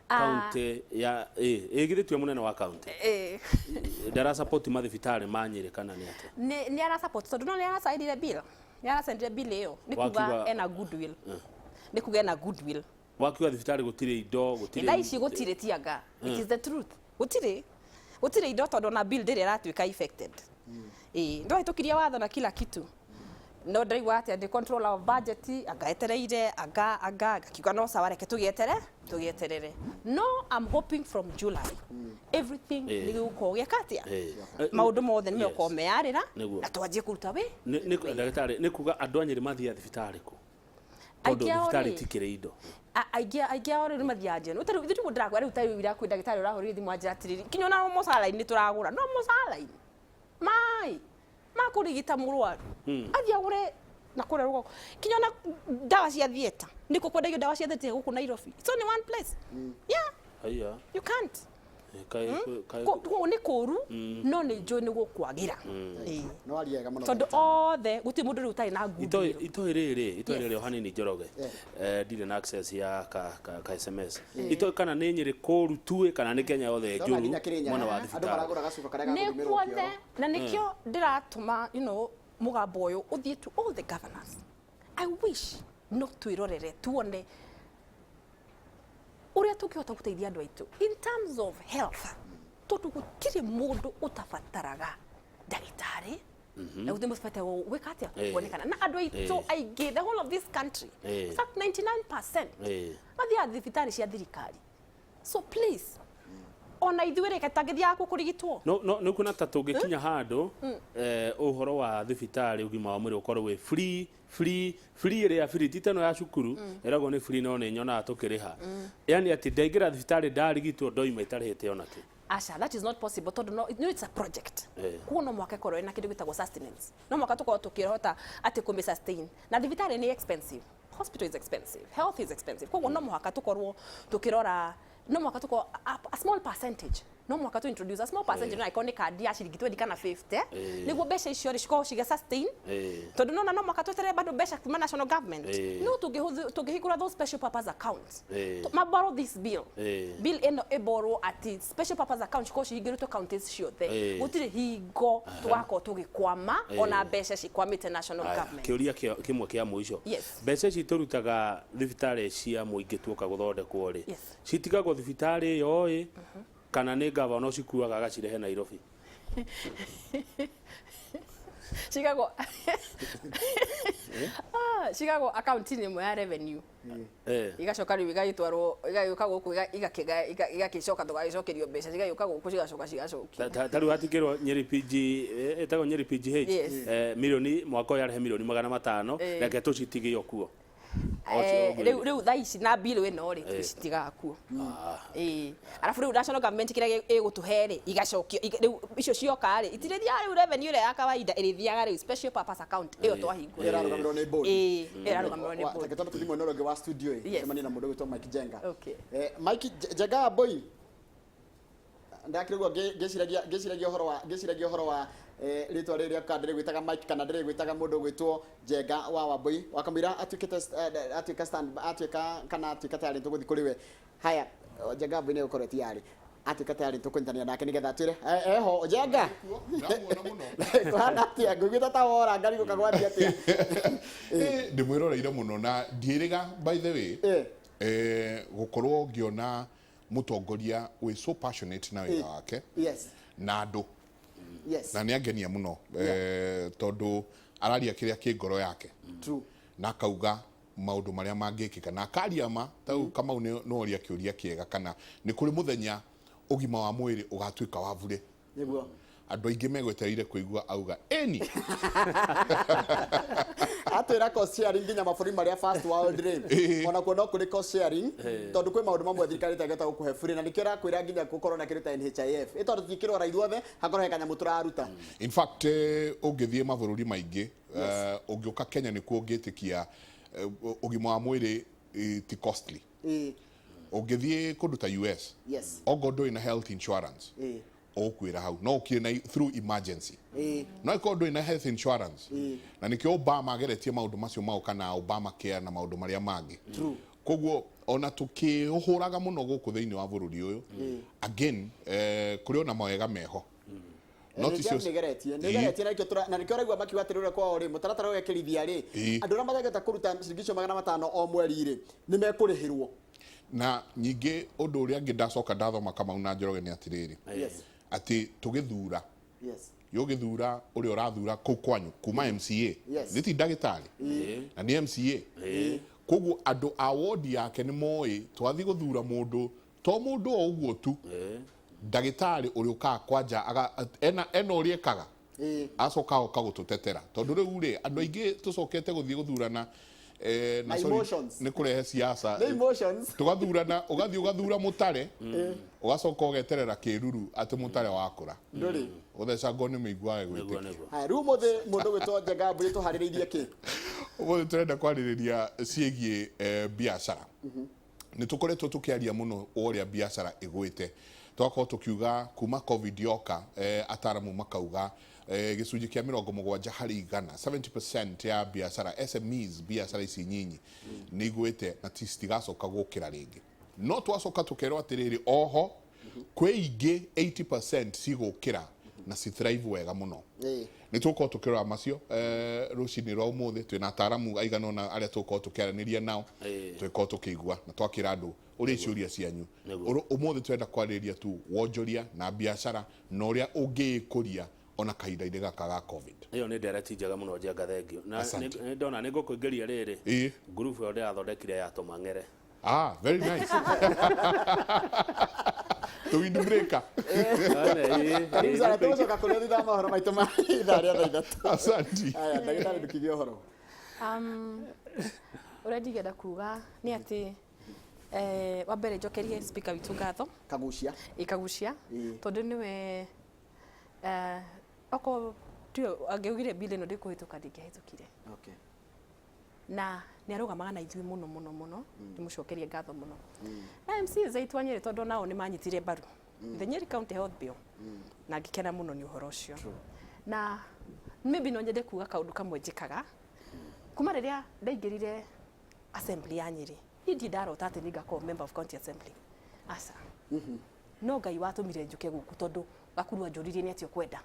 kaunti ya ĩ githĩ tiwe mũnene wa kaunti? Ndara support mathibitarĩ ma Nyĩrĩ kana nĩ atĩa? Nĩ ara support, tondũ no nĩ aracainire bill, nĩ aracainire bill ĩyo, nĩ kuga ena goodwill, nĩ kuga ena goodwill. Wakiuga thibitarĩ gũtirĩ indo, gũtirĩ Thaa ici gũtirĩ, tianga it is the truth, gũtirĩ indo, tondũ ona bill ndĩrĩ ĩratuĩka affected. Ĩĩ, ndwahĩtũkirie watho na kila kitu, no ndĩraigua atĩa ndĩ controller of budget, anga etereire, anga ngakiuga no sawa, reke tũgĩeterere. No I'm hoping from July everything nĩ gĩgũkorwo gĩeka atĩa, maũndũ mothe nĩ megũkorwo meyarĩra na twanjie kũruta wĩ Ndagĩtarĩ, nĩ kuga andũ a Nyĩrĩ mathiaga thibitarĩ kũ, tondũ Aingĩ ao thibitarĩ rĩ, itikĩrĩ indo? Aingĩ ao rĩu nĩ mathiaga njeno. Tarĩu ithuĩ tiguo ndĩrakwĩra rĩu, tarĩu ira kwĩ ndagĩtarĩ ũrahũrire thimũ anjĩra atĩrĩrĩ, kinya ona mũcara-inĩ tũragũra no mũcara-inĩ mai ma kũrigita mũrwaru athiĩ agũre na kũrĩa rũgongo, kinya ona ndawa cia theatre, nĩkuo kwendagio ndawa cia theatre gũkũ Nairobi. It's only one place, yeah. Haiya. You can't. Kaĩ Kũu nĩ kũru, no nĩ njũĩ nĩ gũkwagĩra. Ĩĩ. No aria wega mũno. Tondũ othe gũtirĩ mũndũ rĩu ũtarĩ na Itoĩ goodwill. itoĩ rĩrĩ, itoĩ rĩrĩ o hanini, Njoroge. Ndirĩ na access ya ka SMS. Itoĩ kana nĩ Nyĩrĩ kũru tuĩ kana nĩ Kenya yothe Ndona njũru nginya Kĩrĩnyaga, mwena wa andũ thibitarĩ? maragũra gacuba karĩa Nĩ gakũthimĩrwo guothe kĩoro. Na nĩkĩo ndĩratũma mũgambo ũyũ ũthiĩ to all the governors. I wish no twĩrorere tuone. Ũrĩa tũngĩhota gũteithia andũ aitũ in terms of health, tondũ gũtirĩ mũndũ ũtabataraga ndagĩtarĩ na gũtirĩ mũndũ ũtabataga gwĩka atĩa, kuonekana na andũ aitũ aingĩ, the whole of this country, in fact 99% mathiaga thibitarĩ cia thirikari. So please, ona ithuĩ rĩ, tangĩthiaga kuo kũrigitwo. No nĩ kuona ta tũngĩkinya handũ ũhoro wa thibitarĩ, ũgima wa mwĩrĩ ũkorwo wĩ free, free, free, ĩrĩa free ti ta ĩno ya cukuru ĩragwo nĩ free, no nĩ nyonaga tũkĩrĩha, yani atĩ ndaingĩra thibitarĩ ndarigitwo ndoima itarĩhĩte onakĩ. Aca, that is not possible, tondũ no it's a project. Koguo no mũhaka ĩkorwo ĩna kĩndũ gĩtagwo sustenance, no mũhaka tũkorwo tũkĩhota atĩ kũmĩ sustain, na thibitarĩ nĩ expensive, hospital is expensive, health is expensive. Koguo no mũhaka tũkorwo tũkĩrora, no mũhaka tũkorwo a small percentage, no mũhaka tu introduce a small percentage, no ĩkorwo nĩ kandi ya ciringi 20 kana 50, nĩguo mbeca icio rĩ cikorwo cigĩ sustain, tondũ nona no mũhaka tweterere bado mbeca kuma national government. No tũngĩhingũra those special purpose accounts, ma borrow this bill, bill ĩno ĩborwo atĩ special purpose account cikorwo cihingĩrĩtwo counties ciothe, gũtirĩ hingo tũgakorwo tũgĩkwama ona mbeca cikwamĩte national Aya, government. Kĩũria kĩmwe kĩa mũico. Mbeca ici tũrutaga thibitarĩ cia mũingĩ tuoka gũthondekwo rĩ, citigagwo thibitarĩ ĩyo ĩ, kana nĩ gavana ũcikuaga agacirehe Nairobi? Cigagwo akaunti-inĩ ĩmwe ya revenue, igacoka rĩu igagĩtwarwo, igagĩũka gũkũ, igagĩcoka tũgagĩcokerio mbeca, cigagĩũka gũkũ, cigacoka cigacokio. Ta rĩu hatikĩrwo Nyeri PG, ĩtagwo Nyeri PGH, milioni mwaka ũyũ yarehe milioni 500, reke tũcitige o kuo. Rĩu thaa ici na bill ĩno rĩ, tũcitigaga kuo. Ĩĩ, arabu rĩu national government kĩrĩa ĩgũtũhe rĩ, igacokio rĩu icio cioka rĩ, itirĩthiaga rĩu revenue ĩrĩa ya kawaida, ĩrĩthiaga rĩu special purpose account ĩyo twahingũra. Ĩrarũgamĩrĩrwo nĩ board. Ĩĩ, ĩrarũgamĩrĩrwo nĩ board. Reke twambe tũthiĩ mwena ũrĩa ũngĩ wa studio ĩ, cemanie na mũndũ ũgwĩtwo Mike Jenga. Mike Jenga boy, ndakĩrĩ ũguo ngĩciragia ũhoro wa rĩtwa rĩrĩa, kana ndĩrĩgwĩtaga Mike kana ndĩrĩgwĩtaga mũndũ ũgwĩtwo Jenga wa Wambui, wakamũira atuĩkĩte atuĩka stand atuĩka kana atuĩka tayarĩ tũgũthiĩ kũrĩ we. Haya, Jenga Wambui nĩ gũkorwo tayarĩ, atuĩka tayarĩ tũkũnyitanĩra nake nĩgetha atwĩre eho Jenga. Ndamuona mũno. Kũhana atĩa? Ngũiguĩte ta wora ngarigũ kagwathiĩ atĩa? Ndĩmwĩroreire mũno na ndiĩrĩga, by the way, gũkorwo ngĩona mũtongoria wĩ so passionate na wĩra wake na andũ, na nĩ angenia mũno, tondũ araria kĩrĩa kĩ ngoro yake na akauga maũndũ marĩa mangĩkĩka na akaria ma tau. Kamau, nĩ oria kĩũria kĩega, kana nĩ kũrĩ mũthenya ũgima wa mwĩrĩ ũgatuĩka wa bure? Nĩguo. Andũ aingĩ megwetereire kũigua auga ĩni. Atwĩra cost sharing nginya mabũrũri marĩa first world rĩ, ona kuo no kũrĩ cost sharing, tondũ kwĩ maũndũ mamwe thirikari ĩtangĩhota gũkũhe free, na nĩkĩo ĩrakwĩra nginya gũkorwo na kĩndũ ta NHIF, ĩ tondũ tũtikĩrwara ithuothe, hakorwo he kanyamũ tũraruta. In fact, ũngĩthiĩ mabũrũri maingĩ, ũngĩũka Kenya nĩkuo ũngĩtĩkia ũgima wa mwĩrĩ ti costly. Ũngĩthiĩ kũndũ ta US, okorwo ndũrĩ na health insurance, ũgũkuĩra hau. No ũkire na through emergency, no ĩkorwo ndũrĩ na health insurance, na nĩkĩo Obama ageretie maũndũ macio maũka na Obama Care na maũndũ marĩa mangĩ. Koguo ona tũkĩũhũraga mũno gũkũ thĩinĩ wa bũrũri ũyũ, again, kũrĩ ona mawega meho. No ti NHIF nĩ ĩgeretie na nĩkĩo ũraigua makiuga atĩrĩ, ũrĩa kwao rĩ, mũtaratara ũyũ wekĩrithia rĩ, andũ arĩa matangĩhota kũruta ciringi icio 500 o mweri rĩ, nĩ mekũrĩhĩrwo. Na nyingĩ ũndũ ũrĩa angĩ ndacoka ndathoma, Kamau na Njoroge, nĩ atĩrĩrĩ, atĩ tũgĩthura, yũgĩthura ũrĩa ũrathura kũu kwanyu kuma MCA, nĩ ti ndagĩtarĩ na nĩ MCA, koguo andũ a wodi yake nĩ moĩ twathiĩ gũthura mũndũ to mũndũ o ũguo tu, ndagĩtarĩ ũrĩa ũkaga kwanja ena ũrĩa ekaga, acoka oka gũtũtetera, tondũ rĩu rĩ, andũ aingĩ tũcokete gũthiĩ gũthurana na Na sorry, emotions. nĩ kũrehe siasa. Nĩ emotions. Tũgathurana, ũgathiĩ ũgathura mũtare, ũgacoka ũgeterera kĩruru atĩ mũtare wakũra, Ndũrĩ. ũthecangwo nĩ mĩigua gwĩtĩkia. Haya, rĩu ũmũthĩ mũndũ ũgwĩtwo Njenga Mbũri tũharĩrĩirie kĩ? Ũmũthĩ tũrenda kwarĩrĩria ciĩgiĩ biacara. Nĩ tũkoretwo tũkĩaria mũno ũrĩa biacara ĩgwĩte, tũgakorwo tũkiuga kuma COVID yoka, ataramu makauga gĩcunjĩ kĩa 70%, 70% ya biacara SMEs, biacara ici nyinyi, nĩ igwĩte na citigacoka gũkĩra rĩngĩ. No twacoka tũkerwo atĩrĩrĩ, oho kwĩ ingĩ 80% cigũkĩra. Na ci thrive wega mũno. Ĩĩ. Nĩ tũgũkorwo tũkĩrora macio rũcinĩ rwa ũmũthĩ. Twĩna ataramu aigana ũna arĩa tũgũkorwo tũkĩaranĩria nao. Tũgĩkorwo tũkĩigua na twakĩra andũ ũrĩa ciũria cianyu. Ũmũthĩ twenda kwarĩrĩria tu wonjoria na biacara na ũrĩa ũngĩĩkũria ona kahinda-inĩ gaka ga COVID. Ĩyo nĩ ndereti njega mũno, Njenga, thengiũ. Na Asante. nĩ ndona nĩ ngũkũingĩria rĩrĩ ngurubu ĩyo ndĩrathondekire ya tũmang'ere. Ah, very nice. The windbreaker. Karibu sana, tũgũcoka kũrĩa thutha wa mohoro maitũ ma ithaa rĩa thaa 3. Asante. Aya, ndagĩtarĩ, ndũkiuge ũhoro. Ũrĩa ndingĩenda kuga nĩ atĩ wa mbere njokerie speaker witũ ngatho. Kagucia. Ĩkagucia. Tondũ nĩwe okorwo tiwe angĩaugire bill ĩno ndĩkũhĩtũka, ndĩngĩahĩtũkire. Na nĩ arũgamaga na ithuĩ mũno mũno mũno, ndĩmũcokerie ngatho mũno. Na MCAs aitũ a Nyĩrĩ, tondũ nao nĩ manyitire mbaru the Nyeri County Health Bill, na ngĩkena mũno nĩ ũhoro ũcio. Na maybe no nyende kuga kaũndũ kamwe njĩkaga kuma rĩrĩa ndaingĩrire assembly ya Nyĩrĩ. Niĩ ndirĩ ndarota atĩ nĩ ngakorwo member of county assembly, aca. No Ngai watũmire njũke gũkũ, tondũ Gakuru anjũririe nĩ atĩa ũkwenda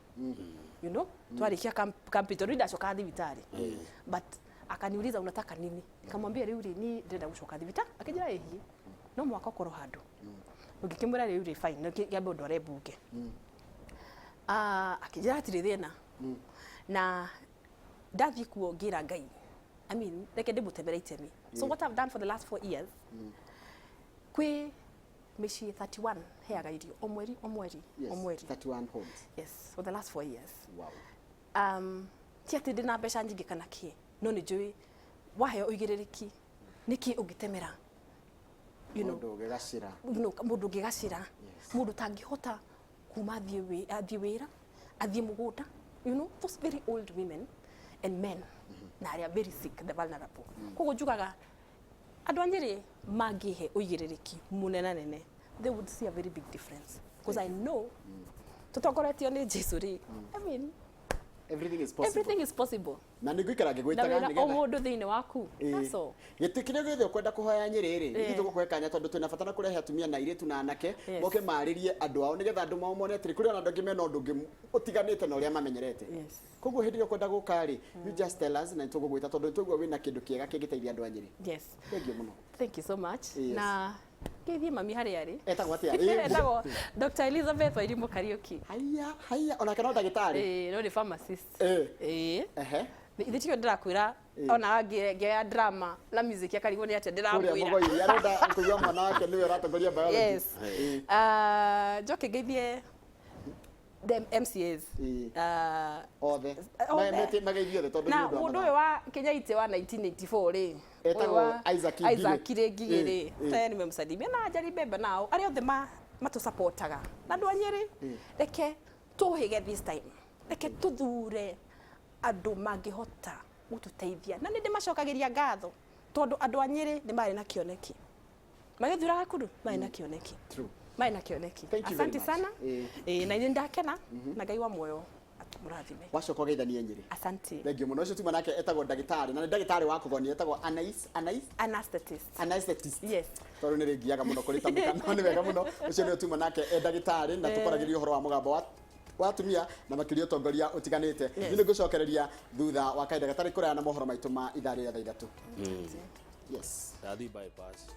twarĩkia campaign, tondũ ndacokaga thibitarĩ, but akaniuliza, "Unataka nini?" Nikamwambia, "Rĩu rĩ, ni ndĩrenda gũcoka thibitarĩ." Akĩnjĩra, "Ĩhiĩ no mwaka ũkorwo handũ." Ngĩkĩmwĩra, "Rĩu rĩ, fine, no kĩambe ũndware mbunge." Ah, akĩnjĩra hatirĩ thĩna. Na ndathiĩ kuo ngĩra Ngai, I mean, reke ndĩmũtemere itemi. So what I've done for the last 4 years, kwĩ mĩciĩ 31 heaga irio o mweri, o mweri, o mweri. 31 homes. Yes, for the last 4 years. Ti atĩ ndĩna mbeca nyingĩ kana kĩ, no nĩ njũĩ waheo ũigĩrĩrĩki nĩ kĩ ũngĩtemera Mũndũ ũngĩgacĩra. Mũndũ ũngĩgacĩra, mũndũ ũtangĩhota kuma athiĩ wĩra, athiĩ mũgũnda, those very old women and men na arĩa very sick, the vulnerable. Koguo njugaga andũ a Nyĩrĩ mangĩhe ũigĩrĩrĩki mũnene nene, they would see a very big difference, because I know tũtongoretio nĩ Jesu rĩ, I mean, Everything is possible. Everything is possible. Na nĩ ngũikara Na ngĩgwĩtaga wĩra o nĩgetha mũndũ thĩinĩ waku. That's all. Gĩtĩ kĩrĩa gĩothe ũkwenda kũhoya Nyĩrĩ rĩ, ithuĩ tũgũkũhe kanya, tondũ twĩna bata na kũrehe atumia na airĩtu na anake moke marĩrie andũ ao, nĩgetha andũ mao mone atĩrĩ kũrĩ ona andũ angĩ mena ũndũ ũngĩ ũtiganĩte na ũrĩa mamenyerete. Koguo hĩndĩ ĩrĩa ũkwenda gũka rĩ, you just tell us na nĩtũgũgwĩta, tondũ nĩtwaigua wĩna kĩndũ kĩega kĩngĩteithia andũ a Nyĩrĩ. Thank you mũno. Thank you so much. Na ngeithie mami harĩa arĩ. Etagwo atĩa? Ĩĩ. Etagwo Dr. Elizabeth Wairimu Kariuki. Haiya, haiya, onake no ndagĩtarĩ? Ĩĩ, no nĩ pharmacist. Ĩĩ. Ithe tio ndĩrakwĩra ona ngĩoya drama na music akarigwo nĩ atĩa Kũrĩa ndĩramwĩra. Mũgoiri arenda kũigua mwana wake nĩwe ũratongoria biology. Yes. Ah, njoke ngeithie the MCAs. Othe. Othe. Mageithio othe, tondũ Na nĩ ũndũ wa mũndũ mathaa. ũyũ wa Kenyaite wa 1984 rĩ, Etagwo ũyũ wa Isaac Ngigĩ. Isaac Ngigĩ rĩ, tayari nimemsalimia, na Njeri Mbembe, nao arĩa othe matũsupportaga, na andũ a Nyĩrĩ, reke tũhĩge this time, reke tũthure andũ mangĩhota gũtũteithia. Na nĩ ndĩmacokagĩria ngatho, tondũ andũ a Nyĩrĩ nĩ marĩ na kĩoneki, magĩthura Gakuru marĩ na kĩoneki. Marĩ na kĩoneki. Thank you very Asante much. sana. Na nĩ ndakena, na Ngai wa muoyo atũmũrathime. Wacoka ũgeithanie Nyĩrĩ. Asante. Thank you mũno. Ũcio tuma nake etagwo ndagĩtarĩ, na nĩ ndagĩtarĩ wa kũgonia, etagwo Anais, Anais? Anesthetist. Anesthetist. Yes. Tondũ nĩ rĩngiaga mũno kũrĩtamũka, no nĩ wega mũno. Ũcio nĩwe tuma nake, e ndagĩtarĩ, na tũkoragĩria ũhoro wa mũgambo wa atumia na makĩria ũtongoria ũtiganĩte. Niĩ nĩ ngũcokereria thutha wa kahinda gatarĩ kũraya na mohoro maitũ ma ithaa rĩrĩa thaa 3. Yes. Ndathiĩ bypass.